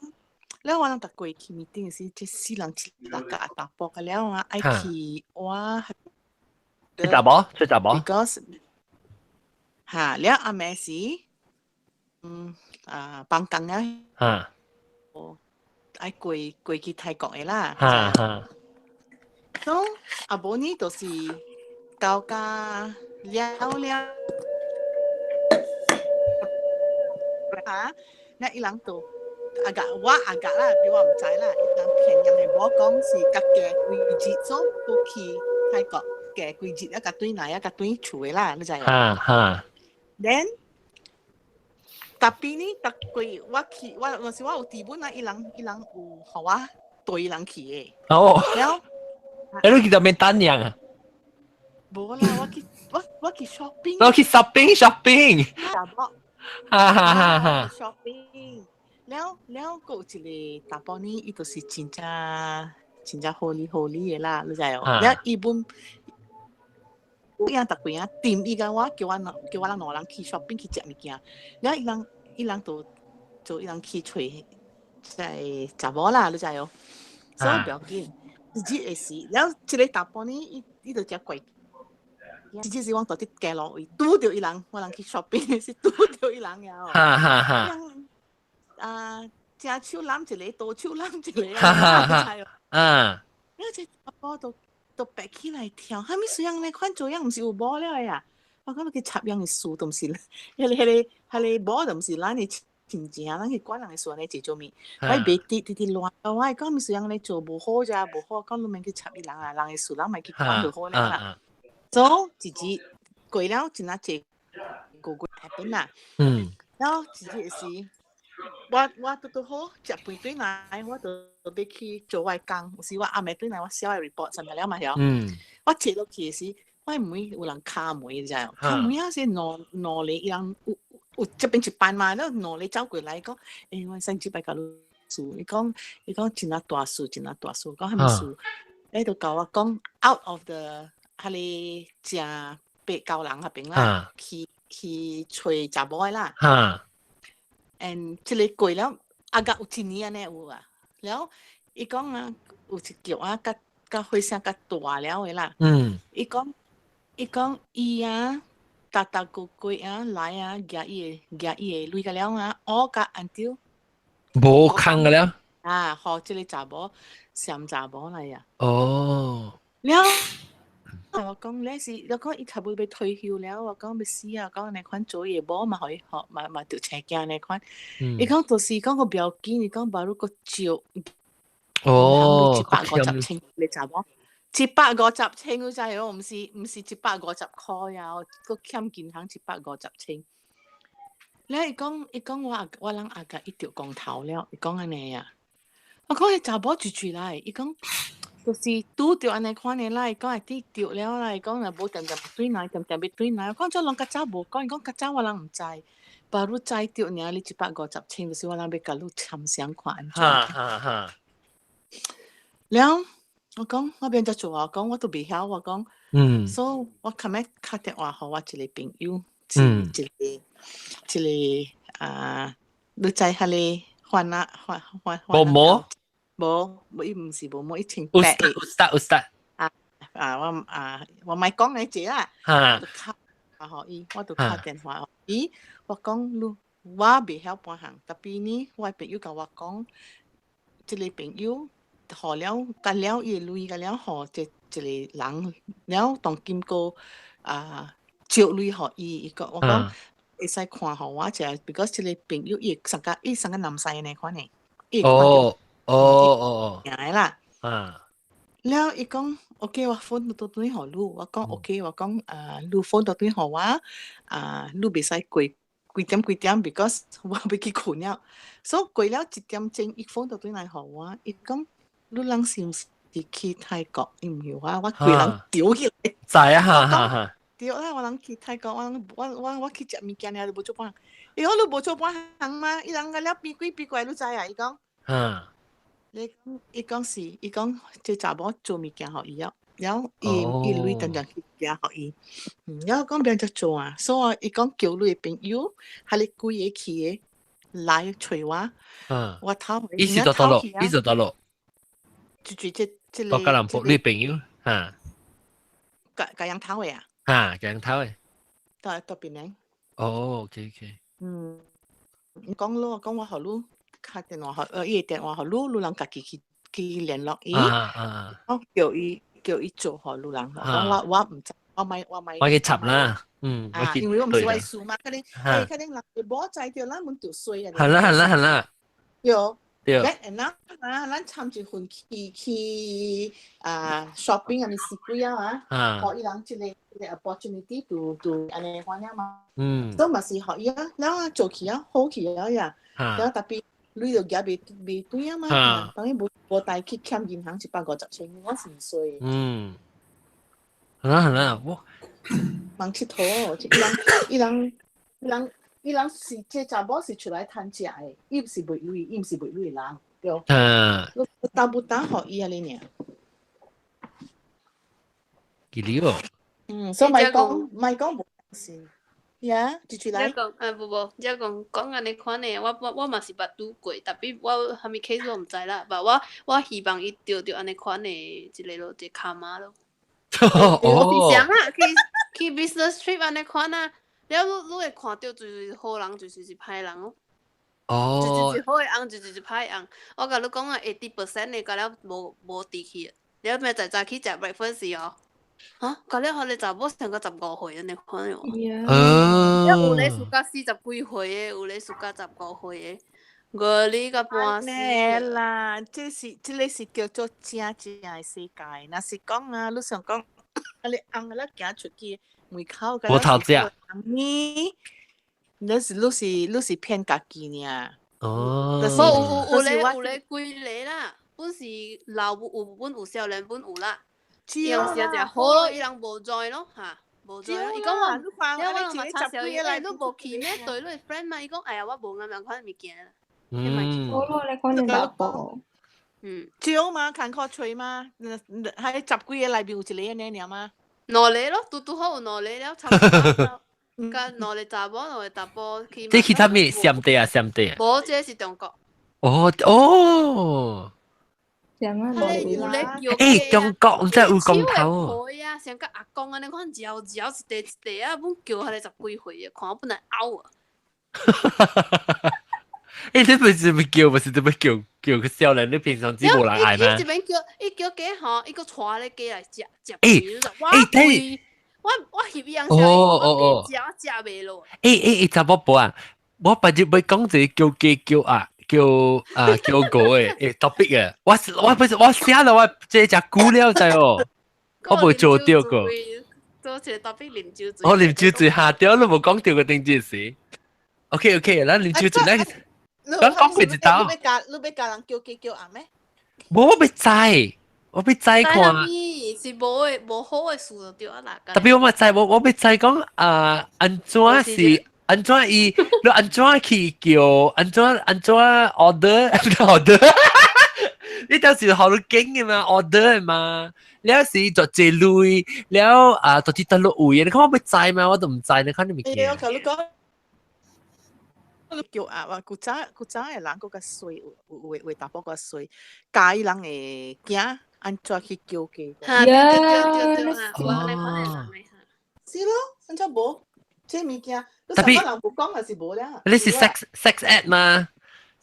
了我人逐過去 meeting 時，這四人一六個查埔，甲了啊愛去我。出查某，出查某。 Because 哈，了暗暝時，啊，放工啊。愛過過去泰國的啦，哈哈。所以啊無呢，就是到家了了，啊，那伊人就阿甲我阿甲啦，比我毋知啦，伊人騙人的某講是甲加幾日，所以都去泰國加幾日啊，共轉來啊，共轉厝的啦，你知無？哈哈。 Then 特別呢，逐過我去，我有時我有佇本啊，伊人伊人有予我綴伊人去的。哦。了。欸，你去那邊等人啊？無啦，我去我我去 shopping。我去 shopping shopping。查某。哈哈哈哈。 shopping。了了，閣有一個查埔呢，伊就是真正真正好理好理的啦，你知無？了伊本。伊人逐幾啊，掂伊共我叫我叫我人兩人去 shopping 去食物件，了伊人伊人就就伊人去揣在查某啦，你知無？所以不要緊，一日的時，了這個查埔呢，伊伊就誠怪，一日時我佇佇街路位拄著伊人，我人去 shopping 的時拄著伊人了。哈哈哈！啊，正手攬一個，倒手攬一個，哈哈哈！啊！了這查埔就。都白起來跳，啥物事樣呢？款做樣毋是有某了的啊！我講欲去插秧的事都毋是，彼個彼個彼個某都毋是咱的親情，咱去管人的事按呢做做物？我袂直直直亂，我講啥物事按呢做無好咋無好，講你免去插伊人啊，人的事咱莫去管就好了啦。所以一日過了真啊濟個月 happen 啦。然後一日時，我我拄拄好食飯轉來，我就欲去做我的工。有時我暗暝轉來，我寫我的 report 啥物了嘛曉。我坐落去的時，我的門有人敲門，你知無？敲門啊是兩兩個伊人有有這邊一班嘛，了兩個走過來講，欸，我上禮拜共你事，伊講伊講真啊大事，真啊大事，講啥物事？伊就共我講 out of the 彼個正八九人彼邊啦，去去揣查某的啦。And 這個過了，啊，甲有一年按呢有啊，了伊講啊，有一局啊，較較火聲較大了的啦。伊講伊講伊啊，逐逐個月啊來啊，夾伊個夾伊個鐳個了啊，我甲 until 無空個了。啊，予這个查某嫌查某來啊。哦。了，我講你是，我講伊差不多欲退休了，我講欲死啊，講按呢款做伊某嘛，予伊學嘛嘛著請囝按呢款。伊講就是講個不要緊，伊講把如個借150千，你查某一百五十千，你知哦？毋是150塊啊，閣欠銀行一百五十千。了伊講伊講我我人阿共伊著光頭了，伊講按呢啊。我講彼查某住住來，伊講就是拄著按呢款的啦，伊講會佇著了啦，伊講若無恬恬轉來，恬恬欲轉來。我講這攏較早無講，伊講較早我人毋知，把你知著爾，你一百五十千，就是我人欲共你參詳看按怎。哈哈哈。了，我講我欲按怎做啊？我講我都袂曉，我講，所以我琴日敲電話予我一個朋友，一個啊，你知彼个番仔番番無毛？無，無伊毋是無毛，伊穿白的。有得有得。啊啊，我啊，我莫講來這啦。就敲啊，予伊，我就敲電話予伊，我講你，我袂曉半項，tapi 呢，我的朋友共我講，這个朋友予了，共了伊的鐳，共了予這一個人，了當今閣啊借鐳予伊，伊講我講會使看予我一下，because 這个朋友伊會上較伊上較南西按呢款的，伊會看著名的啦。了伊講 OK，我 phone 倒轉予你，我講 OK，我講啊，你 phone 倒轉予我，啊，你袂使過幾點幾點，because 我欲去睏了。所以過了1點鐘，伊 phone 倒轉來予我，伊講你人是毋是去泰國？伊毋曉啊，我規人著起來。知啊，哈哈哈。對啦，我人去泰國，我我我我去食物件爾，都無做半項。伊講你無做半項嗎？伊人共了比鬼比怪，你知啊？伊講。你講，伊講是，伊講這查某做物件予伊了，了伊伊鐳當當去寄予伊，了講欲按怎做啊？所以伊講叫你的朋友，彼个幾个去的來揣我，我頭伊是佗落，伊是佗落，就就這這個吉隆坡你朋友，哈，共共人頭的啊？哈，共人頭的，佗佗邊呢？哦，OK OK，嗯，講咯，講我予你敲電話予，伊的電話予你，你人家己去去聯絡伊，我叫伊叫伊做予你人，講我我毋知，我莫我莫，我去插啦，啊，因為我毋是我事嘛，可能可能人無知著，咱們著衰啊。係啦係啦係啦。對。對。然後啊，咱參一份去去啊 shopping 啊，咪是幾啊啊，予伊人這个這个 opportunity 就就按呢款了嘛。所以嘛是予伊啊，然後做起啊，好起啊呀，然後 tapi 鐳就夾袂袂對啊嘛，當然無無帶去欠銀行150千，我是毋衰。嗯，係啦係啦，我茫𨑨迌，伊人伊人伊人伊人是這查某是出來趁食的，伊毋是賣鐳，伊毋是賣鐳的人，對。你擔不擔予伊按呢爾？幾哩哦？嗯，所以莫講莫講無信。呀，繼續來。你講，啊無無，你講講按呢款的，我我我嘛是捌拄過，tapi 我啥物 case 我毋知啦，但我我希望伊著著按呢款的一个咯，一個 karma 咯。哦。是啥啊？去去 business trip 按呢款啊，了你你會看著就是好人，就是是歹人咯。就是好的翁，就是歹翁。我共你講啊，80% 的共了無無佇去，了明仔早起食 breakfast 時哦。嚇！共了彼个查某上到15歲按呢款哦。哦。了有咧輸甲40幾歲的，有咧輸甲15歲的，我你甲半死。啦，這是這个是叫做正正的世界。若是講啊，你想講，啊你翁仔行出去門口，無頭食。你你是你是你是騙家己爾。哦。無有有咧有咧幾个啦，本是老有本有少年本有啦。伊人是食好咯，伊人無 join 咯，嚇，無 join。伊講我，了我人嘛插小伊，欸，你無去咩？對你 friend 嘛？伊講，哎呀，我無啱啱款物件。好咯，你講你老婆。少嘛，艱苦揣嘛，喺十幾个內面有一个按呢爾嗎？兩个咯，拄拄好有兩個了，差不多。佮兩个查某，兩个查埔去。這去啥物？暹地啊，暹地啊。無，這是中國。哦哦。上啊，有咧叫欸，中國毋知有光頭。會啊，像個阿公按呢款嚼嚼一塊一塊啊，本叫彼个十幾歲啊，看我本來嘔啊。欸，你不是欲叫，不是欲叫叫個少年，你平常只無人愛嗎？伊這邊叫，伊叫雞吼，伊閣帶咧雞來食食。欸欸，等。我翕伊樣哦哦，食食袂落。欸欸欸，查某婆啊，我別日欲講一个叫雞叫鴨叫啊叫狗的欸 topic 的，我我不是我寫了我這隻久了知哦，我無做著過。做一个 topic 啉酒醉。我啉酒醉下掉，你無講著個頂件事。OK OK，咱啉酒醉，咱咱講過一道。你欲共人叫雞叫鴨咩？無，我欲知，我欲知看。是無的，無好的事就對啊啦。特別我嘛知，我欲知講啊，按怎是按怎伊，你按怎去叫，按怎按怎 order order，你當時予你揀的嘛，order 的嘛，了是做這類，了啊，做佇佗落位，你看我欲知嘛，我都毋知，你看你物件。我共你講，你叫啊，話古早的人閣較衰，有有有淡薄較衰，教伊人的囝按怎去叫雞。哈，對對對對對，哦。是咯，按怎無？這物件，特別人無講就是無了。你是 sex ed 嗎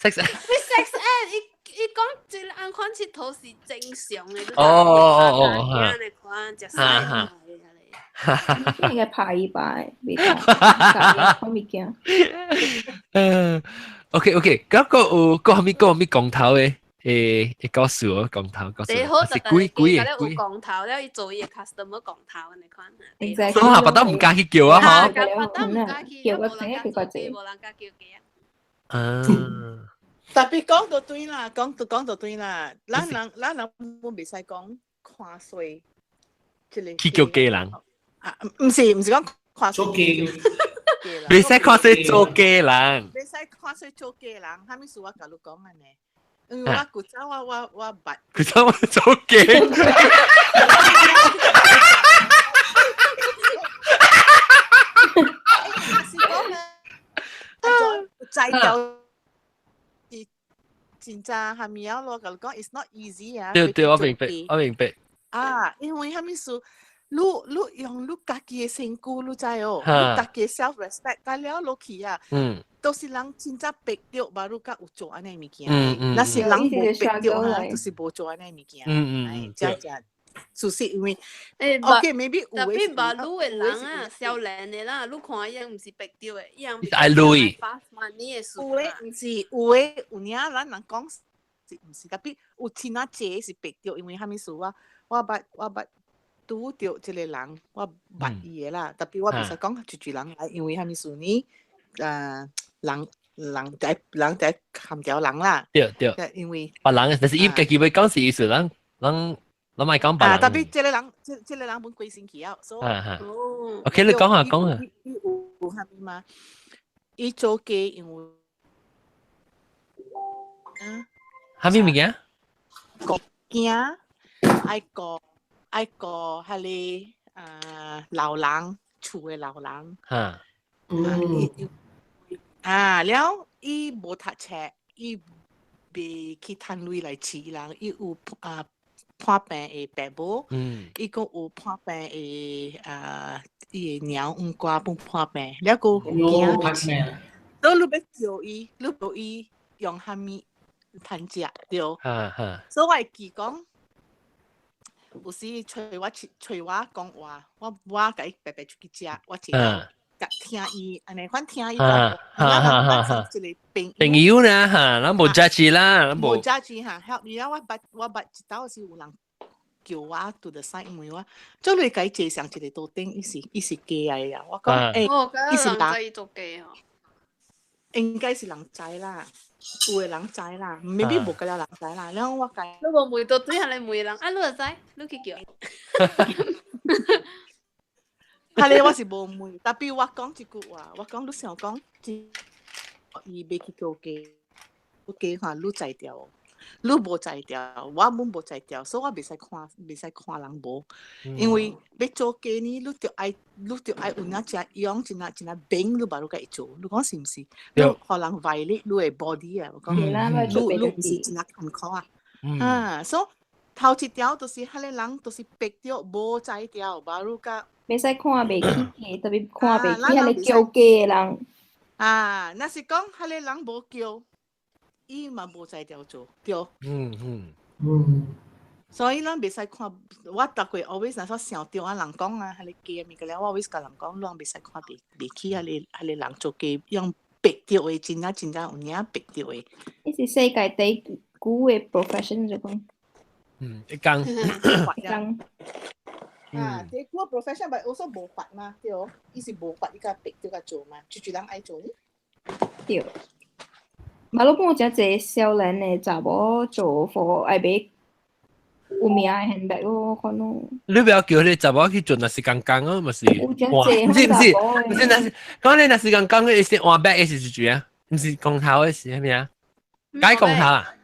？sex ed？你 sex ed，伊伊講這個按款𨑨迌是正常的。哦哦哦哦，哈。哈哈。應該拍伊吧，袂當，講物件。嗯，OK OK，嗰個有個啥物個啥物光頭的？欸，故事哦，光頭故事，是鬼鬼的鬼。有光頭了，伊做伊的 customer 光頭按呢款。所以下巴都毋敢去叫啊，嗬。巴都毋敢去，叫我聽佢個字。無人敢叫雞啊。特別講就對啦，講就講就對啦。咱人咱人本袂使講看衰，這个。去叫雞人。啊，毋是講看做雞。袂使看衰做雞人。袂使看衰做雞人，啥物事我共你講按呢？因為我古早我捌。古早我做雞。是講咧，摘掉是真正蝦米啊？我共你講，it's not easy 啊。對對，我明白，我明白。啊，因為蝦米事？你用你家己的身軀，你知哦？你家己 self respect，甲了落去啊。都是人真正逼著，無你才有做按呢物件。若是人無逼著哈，就是無做按呢物件。這這，事實因為，OK，maybe 特別馬路的人啊，少年的啦，你看伊毋是逼著的，伊人愛鐳。有的毋是，有的有影，咱人講是毋是？特別有真啊濟是逼著，因為啥物事我我捌拄著這個人，我捌伊的啦。特別我袂使講一句人來，因為啥物事呢？人人在人在含條人啦。對對。因為別人，但是伊家己欲講是意思，人人咱莫講別人。啊，特別這個人，這個人本規身軀啊，所以。哦。OK，你講下講下。伊有啥物嗎？伊做雞因為。啊。啥物物件？驚愛顧愛顧彼个啊老人厝的老人。哈。嗯。啊，了伊無讀冊，伊袂去趁鐳來飼人，伊有啊破病的爸母，伊閣有破病的啊，伊的娘黃瓜本破病，了閣驚飼，所以你欲叫伊，你叫伊用啥物趁食對？所以我會記講，有時揣我揣我講話，我共伊白白出去食，我食。聽伊，按呢款聽伊講，咱一个朋朋友啦哈，咱無 judge 啦，咱無 judge 哈，help 伊啊！我捌一道是有人叫我 to the side 問我，做你共伊坐上一个桌頂，伊是假的啊！我講欸，伊是人做假哦，應該是人知啦，有的人知啦，maybe 無個了人知啦。然後我共你無問到最後來問人，啊，你會知？你去叫。彼个我是無問，特別我講一句話，我講你想講，伊欲去叫雞，雞看你才調，你無才調，我們無才調，所以我袂使看，袂使看人無，因為欲做雞呢，你著愛有影誠勇，真啊真啊猛，你無你共伊做，你講是毋是？你予人 violate 你的 body 啊，我講，你毋是真啊艱苦啊。啊，所以頭一條就是彼个人就是白著無才調，baru 甲袂使看袂起嘅，特別看袂起彼个叫雞的人。啊，若是講彼个人無叫，伊嘛無才調做，對。所以咱袂使看，我逐過 always 若說想著啊人講啊，彼个假物件了，我 always 共人講，咱袂使看袂起彼个彼个人做假，用白著的，真正真正有影白著的。伊是世界第一久的 profession 就講。一工。一工。啊，這個 profession but also 無法嘛，對，伊是無法伊個白著共做嘛，濟濟人愛做呢。對。馬路本有誠濟少年的查某做貨愛買有名的 handbag 咯，可能。你不要叫你查某去做，若是工工啊，嘛是。有誠濟毋是毋是，毋是若是，講你若是工工，伊是換 bag 的是啥啊？毋是光頭的是啥物啊？改光頭啊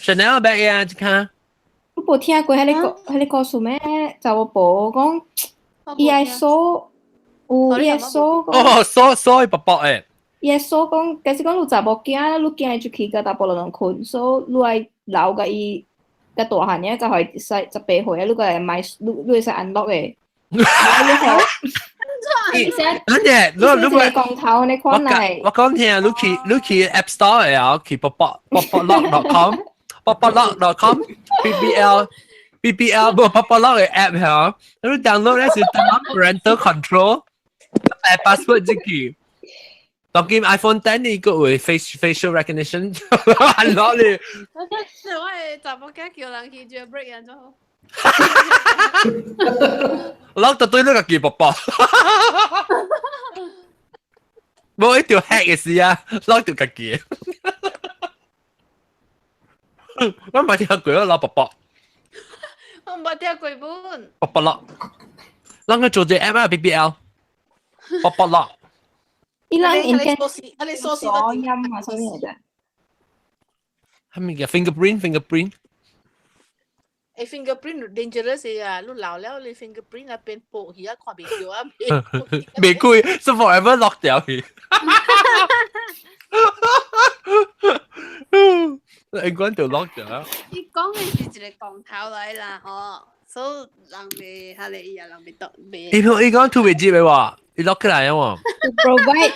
？Chanel bag 啊，這看。你無聽過彼个彼个故事咩？查某婆講，伊愛鎖有伊愛鎖講。哦，鎖鎖伊薄薄的。伊愛鎖講，假使講你查某囝，你囝會出去佮查埔人睏，所以你愛留共伊較大漢爾，才予伊使18歲啊，你閣來買，你會使 unlock 的。你好。等陣，你你一個光頭你看來。我講聽，你去你去 App Store 的啊，去薄薄薄薄 lock.com，薄薄 lock.com BBL BBL 無薄薄 lock 的 app 嚇，你 download 咧是 parental control，password 進去。當今 iPhone 10呢個會 facial recognition unlock 你。我的查某囝叫人去 jailbreak 安怎好？ lock 就對你家己薄薄。無一條 hack 的事啊，lock 著家己。我冇聽過我老薄薄。我冇聽過本。薄薄 lock，咱個做隻 app 啊 BBL，薄薄 lock。伊人應該啊你鎖鎖音啊，啥物來著？係咪叫 fingerprint fingerprint？誒，fingerprint dangerous 啊！你老了，你 fingerprint 啊變薄去啊，看袂著啊。袂開，是 forever lock 掉去。你關就 lock 掉啊！伊講的是一個光頭來啦，吼，所以人袂彼個伊也人袂當袂。伊伊講特別接的喎，伊 lock 起來啊喎。 provide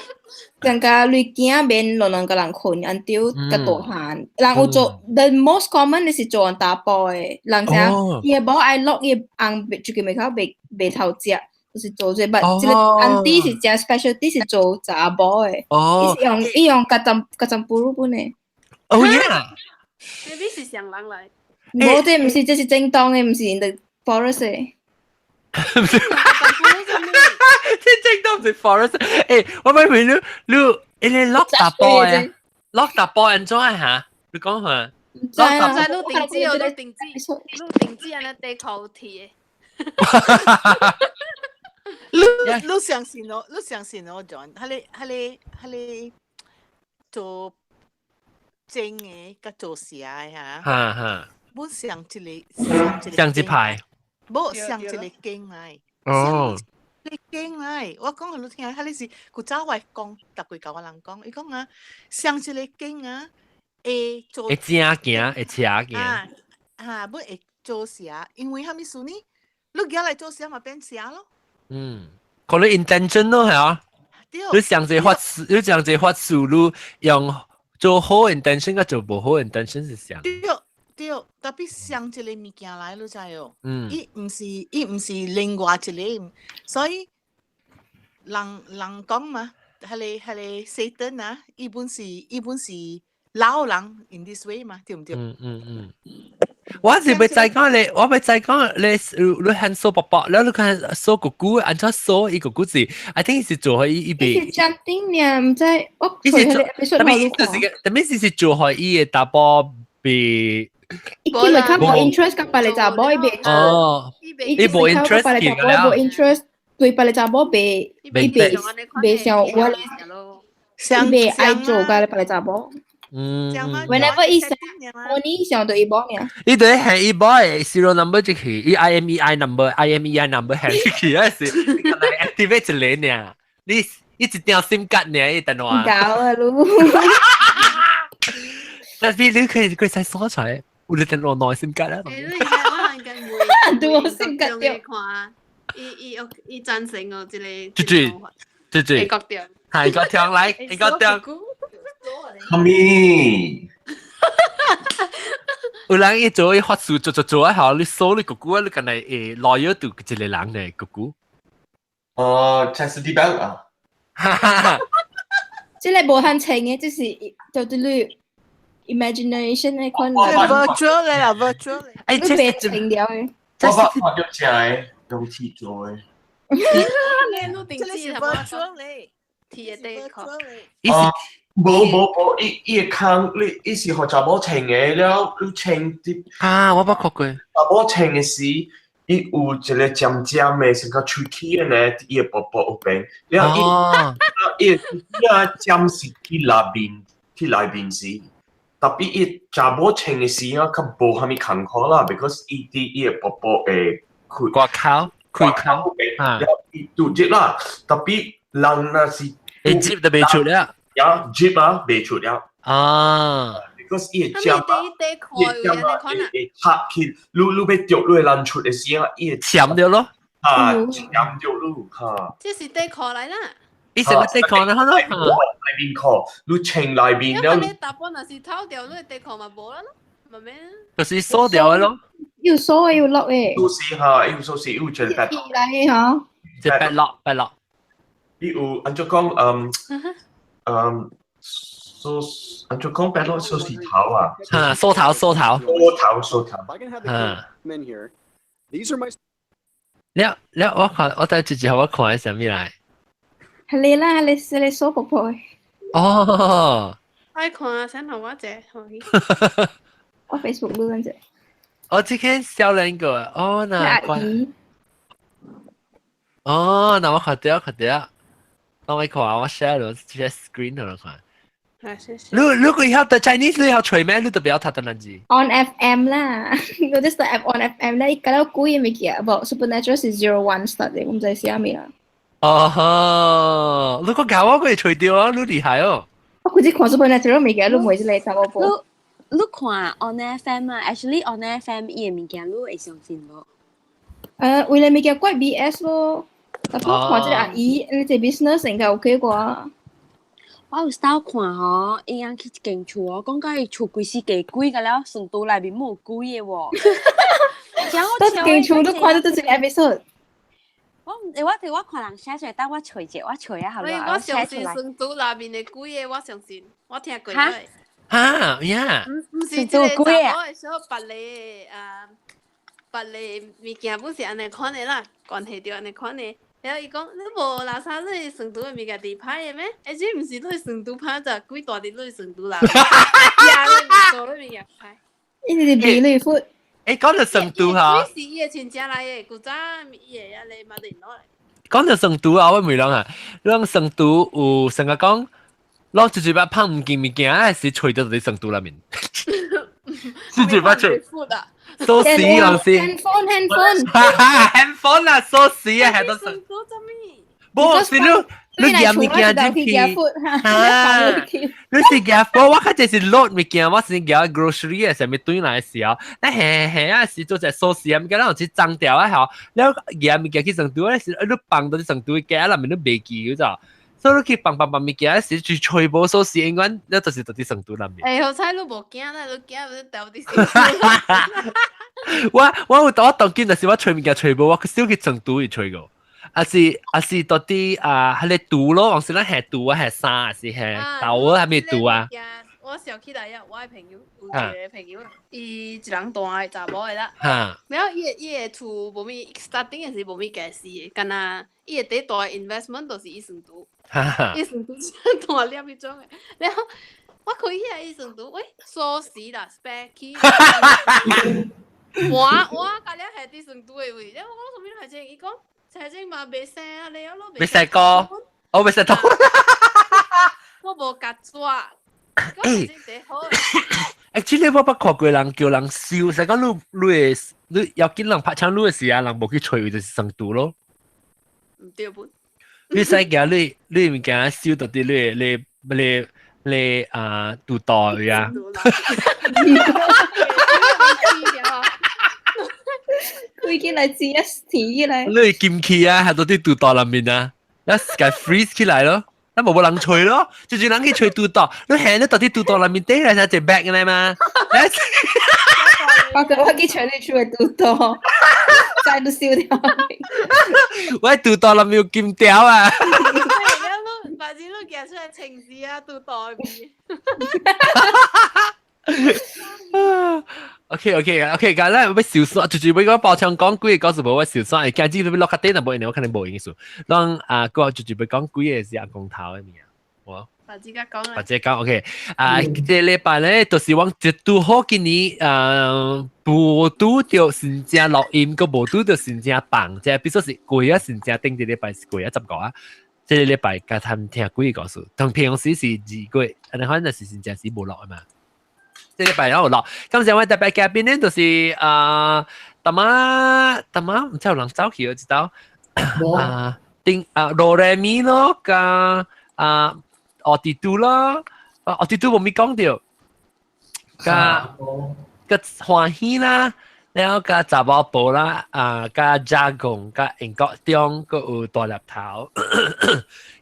更加你驚免兩兩個人睏，按照較大漢，人有做 the most common 是做人查埔的，人啥伊的某愛 lock 伊翁出去門口袂袂偷食，就是做這個，這個 auntie 是誠 specialty 是做查某的，伊是用伊用加針加針布魯本的。哦 yeah！ maybe 是上人來。無這毋是，這是正當的，毋是 in the forest 的。這正當是 forest。欸，我問你，你你你 lock 查埔的，lock 查埔按怎嚇？你講下。唔知啊，唔知你定制哦，你定制，你定制按呢底褲鐵的。你你相信我？你相信我，John？彼个彼个彼个做正的佮做邪的哈？哈哈。本上一个上一個上一排。無上一個經來。哦。你經來，我講予你聽，彼个是古早我講，逐過共我人講，伊講啊，上一個經啊，會做會正行，會邪行。啊啊，本會做邪，因為啥物事呢？你舉來做邪嘛變邪咯。嗯，可能 intention 咯，係啊。你上一法師，你上一法師，你用做好 intention 佮做無好 intention 是啥？對對，特別上一個物件來，你知哦？伊毋是伊毋是另外一個，所以人人講嘛，彼个彼个 Satan 啊，伊本是伊本是老人 in this way 嘛，對毋對？嗯嗯嗯。我是欲知講你，我欲知講你，你很鎖薄薄，然後你看鎖姑姑，按怎鎖伊姑姑是，I think 是做予伊伊被。是暫定爾，毋知我。伊是做，特別是特別是是做予伊的查埔被。伊佢咪較無 interest 佮別个查某伊袂做。哦，伊無 interest 嘅啦。無 interest 對別个查某袂，伊袂袂像我咧，伊袂愛做佮別个查某。Whenever 伊想，我你想到伊某爾。伊對係伊某的 serial number 入去，伊 IMEI number、IMEI number 係入去，嗰時 activate 一個爾，你伊一張 SIM 卡爾，伊電話。搞啊嚕！但是你可以可以使鎖出來。有你電話內先格啦。誒，你而家我應該會對我先格掉。看，伊伊伊贊成我這個。對對對對。國調。係國調來，國調。哈咪？有人伊做伊法事做做做啊，吼！你鎖你姑姑啊，你敢若會來咗對一個人呢，姑姑。哦，Chastity Belt 啊。哈哈。這個無限情嘅，就是就對你 imagination 的款。 virtual 咧啦，virtual。哎，這是情了嘅。我捌看到正的，用鐵做的。你你定這個是 virtual 咧，鐵的的確。哦，無無無，伊伊會空，你伊是予查某穿的了，你穿佇。啊，我捌看過。查某穿的時，伊有一個尖尖的，像個喙齒的呢，佇伊的腹部有邊。了伊，伊伊啊尖是去內面，去內面時，特別伊查某穿的時啊，較無蝦米艱苦啦，because 伊佇伊的腹部會開掛口，開口，了伊拄熱啦，特別人若是會接就袂出了。呀，接啊，袂出了。啊，because 伊會尖啊，伊會尖啊，會插去，你你欲著你難出的時啊，伊會閃著咯。啊，閃著你哈。這是底褲來啦。伊是個底褲啦，內面褲，你穿內面了。因為你大半若是透掉，你底褲嘛無啦咯，嘛免。就是鎖掉的咯。有鎖的有落的。有時哈，有時有一個白。來的吼。這白落白落。伊有按怎講，嗯。嗯，鎖按怎講白落鎖匙頭啊？啊，鎖頭鎖頭。鎖頭鎖頭。嗯。了了，我看我等一下我看啥物來。係你啦，你是你鎖婆婆。哦。愛看啊，先予我一個。我 Facebook 擼緊者。我這個少年個，哦，那關。哦，那我看到看到。當我看我 share 咗 share screen 度看。你你佢曉讀 Chinese，你曉吹咩？你都不要讀單字。 On FM 啦，我just app on FM 咧，而家鬼物件，無 Supernatural 是 01 start 的，我毋知是啥物啦。哦，你個教我佢吹掉啊，你厲害哦。我估計看 Supernatural 物件，你唔會是來答我無？你看 on FM 啊，actually on FM 伊的物件你會相信無？為了物件怪 BS 咯。但我看這個阿姨，你這 business 應該 OK 啩？我有時看吼，伊樣去一間厝哦，講甲伊厝規時計鬼個了，床肚內面無鬼的喎。到間厝都看到這一個 episode。我唔，我對我看人寫出來，等我揣者，我揣啊好啦。我相信床肚內面的鬼的，我相信，我聽過。哈？呀？毋毋是這個查某的小別個啊，別個物件本是按呢款的啦，關係著按呢款的。然後伊講你無垃圾，你床肚的物件佇歹的咩？而且毋是你床肚歹，就鬼大佇你床肚內面，呀，你做你物件歹。伊是比你闊。欸，講到床肚哈，鬼是伊的親戚來的，古早伊的遐個嘛聯絡。講到床肚啊，我問人啊，咱床肚有成日講，攏一一擺放毋見物件，是揣到佇床肚內面。一一擺揣。鎖匙老師。 handphone handphone。哈哈，handphone 啦，鎖匙啊，係都床肚做咩？無是你你夾物件入去，啊！你是夾貨，我較濟是攞物件，我是夾 grocery 的，啥物轉來的時候，那嘿嘿啊是做隻鎖匙啊，物件咱有去髒掉啊吼，了夾物件去床肚，是你放到床肚夾內面你袂記咗，所以你去放放放物件時，就揣無鎖匙，永遠你就是佇床肚內面。欸，好彩你無驚啦，你驚不是掉佇床肚。我我有我當今就是我揣物件揣無，我少去床肚去揣過。啊是啊是到底啊，彼個櫥咯，往時咱下櫥啊，下衫啊是下豆啊，啥物櫥啊？我想起來啊，我的朋友有一個朋友，伊一人大的查某的啦。然後伊的厝無物 starting 的時無物家私的，敢若伊的第一大 investment 就是伊床櫥。伊床櫥真大粒彼種的，然後我開起來伊床櫥，喂，鎖匙啦，spare key。我我甲了下佇床櫥的位，然後我講啥物來者，伊講。財政嘛袂使啊，你啊，袂使過，我袂使拖。我無夾紙。欸，actually 我捌看過人叫人燒，是講你你會你要見人拍槍你的時啊，人無去揣就是床肚咯。毋對不？你使驚你你物件燒到佇你你你你啊肚袋啊。開起來煮一甜起來。你金氣啊，係到啲肚肚裏面啊，一個 freeze 起來咯，那無人吹咯，就是人去吹肚肚，你行你到啲肚肚裏面底來才一 bag 嘅嘛。我個我去吹你出來肚肚，再都燒掉。我肚肚裏面有金條啊！反正都夾出來情緒啊，肚肚邊。 OK，咁咧要小心，就是要講包槍講幾個講是無我小心，驚住要落較底，若無用，我肯定無意思。咱啊，個就是要講幾個是阿公頭的名，我。把自己講或者講 OK，啊，這禮拜咧，就是我一拄好今年，無拄著真正錄音，閣無拄著真正放，這比如說是過啊，真正頂一禮拜是過啊15啊，這個禮拜共他們聽幾個故事，同平常時是2月，按呢反正是真正是無錄的嘛。這禮拜有錄，今時我特別嘉賓咧，就是啊，大媽大媽，毋知有人走去我知道，啊，頂啊羅來咪咯，佮啊。奧迪都啦，啊奧迪都無咪講著，佮佮歡喜啦，然後佮查某婆啦，啊佮加工佮英國中閣有大粒頭。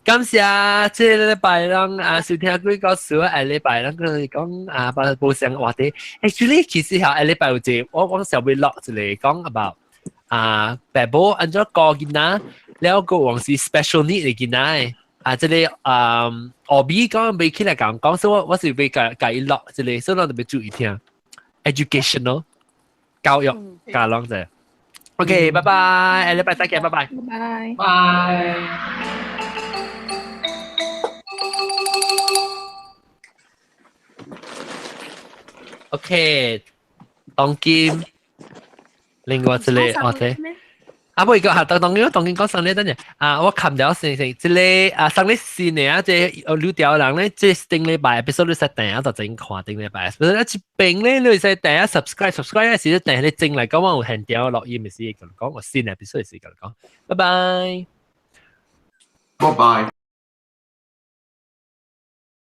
感謝這個禮拜咱啊收聽幾個事，下禮拜咱閣講啊，把無相話題。Actually 其實下禮拜有一個我想欲錄一個講 about 啊，爸母按怎顧囡仔，了閣有是 special need 的囡仔。啊，這個啊，後邊講袂起來講講，所以我是欲共共伊錄這個，所以咱特別注意聽，educational 教育教攏者。OK，拜拜，下禮拜再見，拜拜。拜拜。拜。 OK，當今另外一個話題。啊，不過嚇，當當當今講上呢，等陣啊，我看了先先，這個啊，上呢新的啊，這個溜掉人咧，這頂禮拜，比如說你使訂啊，就整看頂禮拜，比如說一邊咧，你使訂啊，subscribe subscribe 時訂你整來講，我有現條錄音的時，共你講，我新的，比如說時共你講，拜拜，拜拜。